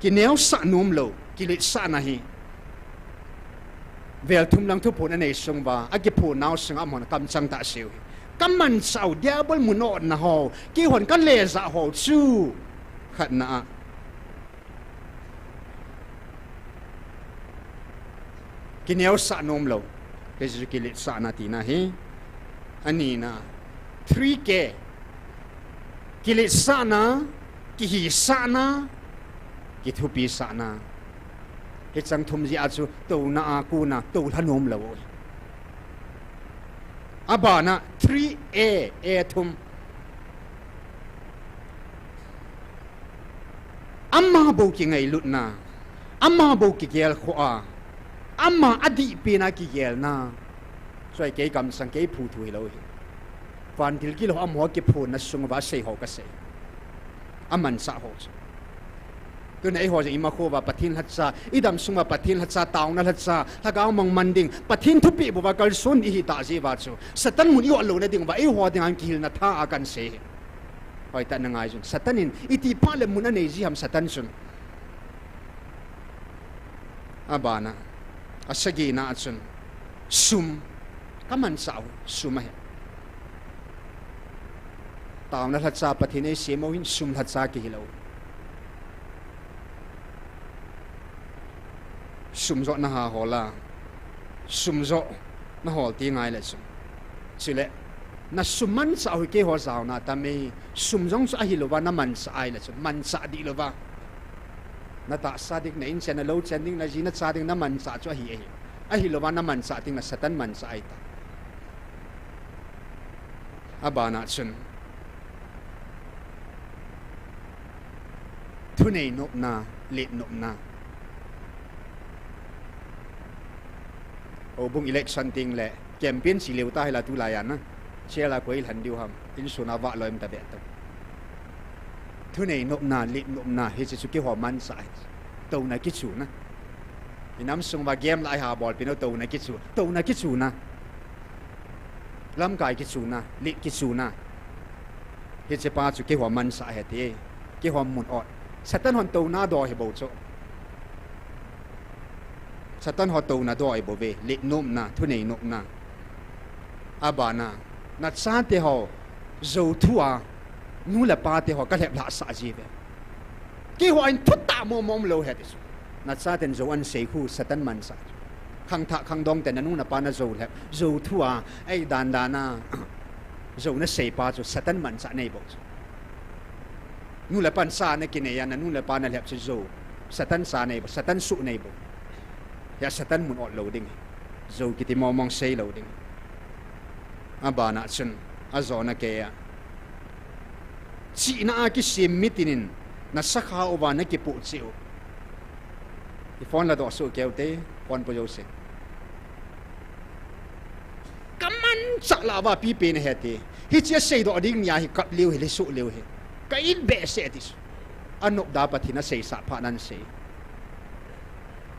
kineosah nomlou, kiletsahna hi vel thum lang thuphon anei sung uva, akiphon nau sunga amahon kamchang tah asei u hi. Kamanchah u, Diabol mun otna ho, keihon kale jah ho chu, khatna a. Kineosah nomlou, hichu kiletsahna tina ahi. Anina, three K. Kiletsahna, kihisahna, kithupisahna. Hicheng thum jeh a chu touna a kona toulha nomlou. Abana three A, A thum. Ama bou kingailutna, ama bou kigelkhoh a, ama adihpena kigelna. Chule kei kamchang, kei phuthu hilou hi. Vantil gilou amaho kiphonna sung uva asei ho kasei. Amanchah ho chu. Tuna eiho jong ima kho uva Pathen lhacha, idam sung uva Pathen lhacha, taona lhacha, lhagao mang man ding, Pathen thupeh bou uva kalson ihi tah jeh uva chu, Satan mun i-ot louna ding uva, eiho dinga kihilna tha a kahin sei hi. Hoitah in na ngai un. Satan in iti phat le mun anei ji ham Satan chun. Abana, asagina a chun, sum, ka manchah u, sum ahi. Taona lhacha Pathen eisem u hin sum lhacha kihilou. Sum joh na ha hol a, sum joh na hol ti ngai le chun. Chule, na sum manchah u hi keiho jaona tam e, sum jong chu ahilouva na manchah ahi le chun, manchah dih louva. Na tahsa ding, na in chen, na lou chen ding, na ji na cha ding, na manchah chu ahi, ahi. Ahilouva na manchah ding, na Satan manchah ahi ta. Abana chun, thunei nopna, let nopna. Houbung election ding le, campaign chi leu ta hila tulai a na. Chela koi lhan diu ham, insung a vah loi um ta be to. Thunei nopna, let nopna, hiche chu keiho manchah ahi. Touna kichu na. Inam sung uva game la iha bolpi nau touna kichu, touna kichu na. Lamkai kichu na, let kichu na. Hiche pa chu keiho manchah ahi ti. Keiho mun-ot. Satan hon touna doh hi bou chu. Satan ho touna doh hi bou ve, let nopna, thunei nopna. Abana, na chate ho, jou thu a, nu le pa te ho, ka lhep lhah sah ji ve. Keiho in thutah momo um lou ahi ti chu. Na chaten jou ahin sei khu Satan manchah. Khangthah khangdong ten na nu na pa na jou lhep, jou thu a, ei dan dan a, jou na sei pa chu Satan manchah nei bou chu. Nu le pan cha na kinei a, na nu le pa na lhep chu jou. Satan cha nei bou, Satan suh nei bou. Hia Satan mun-ot lou ding. Jou kiti momo sei lou ding. Abana chun, ajona kei a. Chihna a kisem mitin in, na sakha uva na kipoh cheh u. I phone la doh soh keu te, phone po jouse. Ka manchah lah uva pipen ahi ti. Hiche a seidoh ding nia hi kap leu hi, le soh leu hi. Ka it behseh ti chu. Anop da Pathen in aseisah phat nan sei.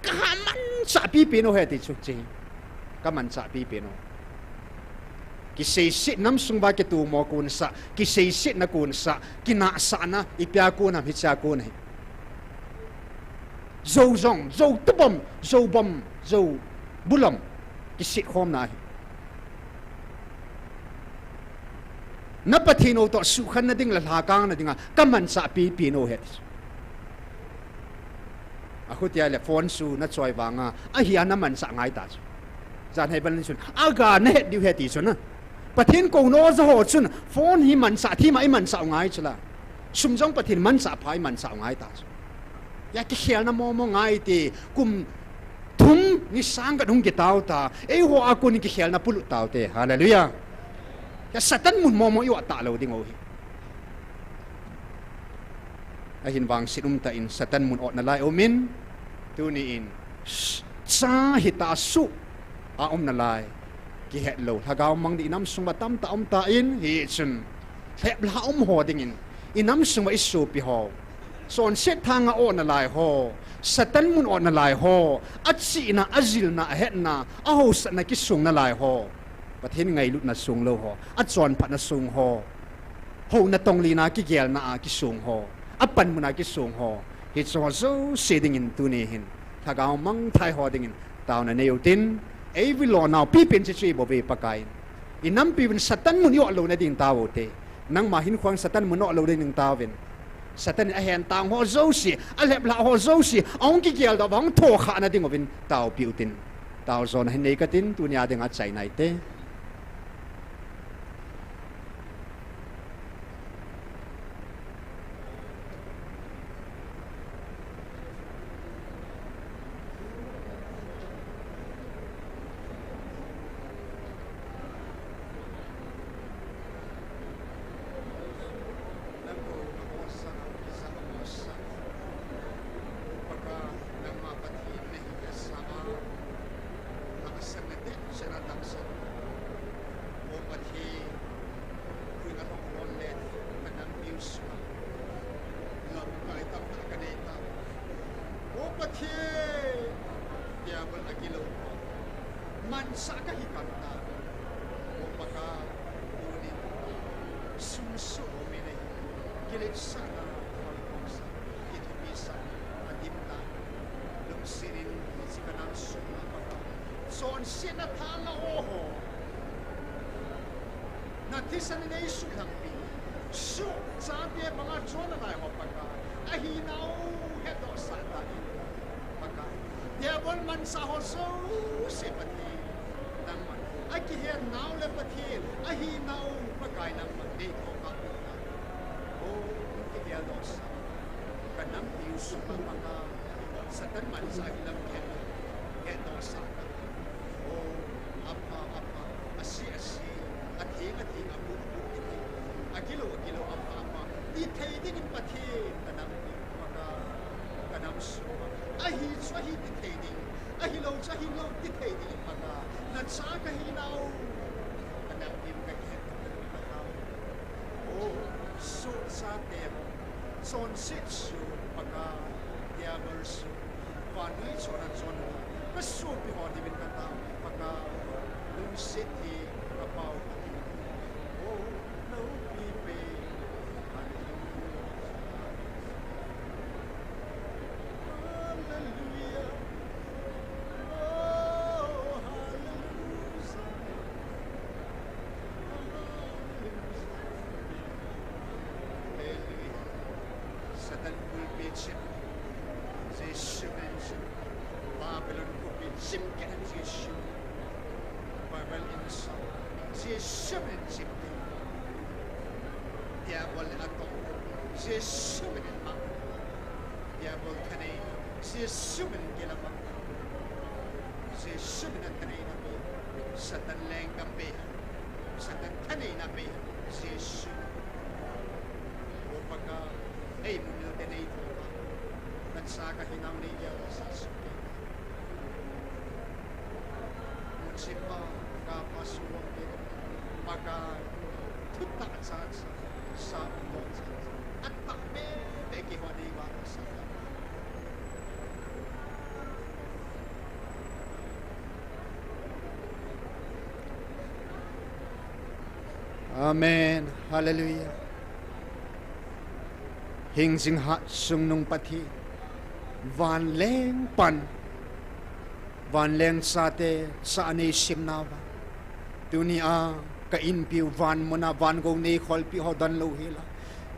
Ka manchah pipen u ahi ti chu che. Ka manchah pipen u. Kiseiset nam sung uva kitomo kon sah, kiseiset na kon sah, kinahsahna, ipi a kon ham hiche a kon ahi. Jou jong, jou tubom, jou bom, jou bulom, kiset khomna ahi. Na Pathen u toh suhkhen na ding le lhakang na dinga, ka manchah pipen u ahi ti chu. Ahutia le phone chu na choi vanga, ahia na manchah ngai ta chu. Jan hei ban chun, aga na het diu ahi ti chu na. Pathen kou noja ho chun, phone hi manchah, thima i manchah u ngai chu la. Sum jong Pathen manchah pha i manchah u ngai ta chu. Hia kikhelna momo ngai ti, kum thum ni sang khat hung kitao ta, eiho a kon kikhelna polut tau te. Hallelujah. Hia Satan mun momo i-ot talou ding u ahi. Ahin vangset umtah in Satan mun-ot nalai umin, tuni in, cha hita suh a um nalai. Kihet lou, lhagao mang ding inam sung uva tamtah um tan, hichun lhep lha um ho dingin, inam sung uva isopi ho, chonset thanga ot nalai ho, Satan mun ot nalai ho, achihna, ajilna, ahetna, ahaosatna kisong nalai ho, Pathen ngailutna song lou ho, achonphatna song ho, houna tonglina kigelna a kisong ho, apanmuna kisong ho, hicheho jouse dingin tuni hin, lhagao mangthai ho dingin taona nei utin, eivil lonau pipen chu chu ibol uve Pakai in. Inampi uvin Satan mun i-ot louna ding tao ute. Nangma hinkhoa Satan mun ot louna ding taovin. Satan in ahen tang ho jouse, alhep lha ho jouse, ahung kigeldoh uva ahung thokhahna ding uvin taopi utin. Tao jona hin nei katin, tunia dinga achaina ite. Sa kahi kanta. O Pakai, tunin sum suh o mi nei. Kiletsahna, hoikongsa, kithupisah, adimna, lungsetin, hiche kanam sung a Pakai, chonsetna thang a o ho. Na thisan in eisuh lampi, suh chate banga chon nalai ho Pakai, ahinau hetdohsah tan. Pakai, diabol manchah ho jouse Pathen, nangman, akihetnau le Pathen, ahinau Pakai nangman neithoh kha peh tan. O, kigeldohsah, kanam ding sunga Pakai, Satan manchah hi lam kihet, hetdohsah tan. O, apha, apha, ase, ase, atheng, atheng, abuh, buh, kiti. Agilou, agilou, apha, apha, ti thei dingin Pathen, kanam ding, Pakai, kanam sunga. Ahi chu ahi ti thei ding, ahilou chu ahilou ti thei dingin Pakai, nacha kahinau, kanam ding kakihet, Pakai. O, suh chate ho, chonset chu Pakai, diabol chu, vannoi chon a chon, kasopi ho dingin katao, Pakai, lungset hi kapao. O, loupi pen. Hallelujah. Hallelujah. O, hallelujah. Hallelujah. Satan pulpit chim, Jesu min chim, Babylon pulpit chim, kena Jesu. Babel in sa, Jesu min chim. Diabol atoh, Jesu min mang. Diabol thanei, Jesu min kilamang. Jesu min thaneina pe, Satan lenggam pe, Satan thaneina pe, Jesu. O Pakai, eimumil te neithoh kha, nacha kahinau neigeldohsah soh kei. Muchi pa, gapa sungom pe, Pakai, thutah cha cha, sa umlou cha cha, atah be be keiho neiva sah. Amen. Hallelujah. Hingjing hat chungnung Pathen, vanleng pan, vanleng chate cha neisemnauva, tunia ka inpiu van muna van gou neikholpi ho donlou hela,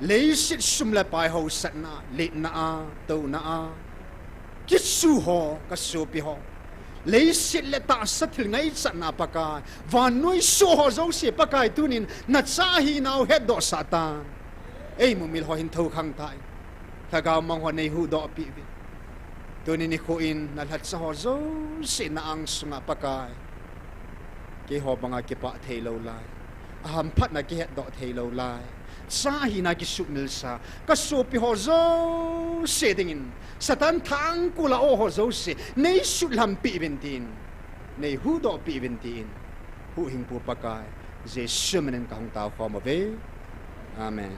leiset sum le pai hausatna, letna a, touna a, kichu ho, kasopi ho, leiset le tahsa thil ngaichatna Pakai, vannoi soh ho jouse Pakai tunin nacha hinau hetdohsah tan. Eimumil ho hin thoukhang tan, lhagao mang ho neihuhdoh peh uvin. Tuni nikho in nalhacha ho jouse na angsunga Pakai, keiho banga kipah theilou lai, ahamphatna kihetdoh theilou lai, cha hina kisumilsa, kasopi ho jouse dingin, Satan thangkul a o ho jouse, neisutlampeh uvin tin, neihuhdoh peh uvin tin, Huhhingpu Pakai, Jesu minin kahung taokhom uve. Amen.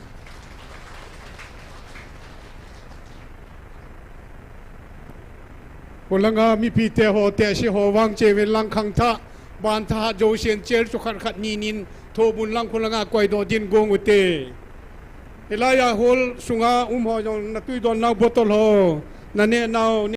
Khulanga mipite ho, tehse ho vang cheuvin lang khangthah, bantha hat jousen chair chu khat khat ni nin, thobun lang khulanga koidoh din gong ute. Hilaiya hall sunga um ho jong natui donnau bottle ho, naneh nau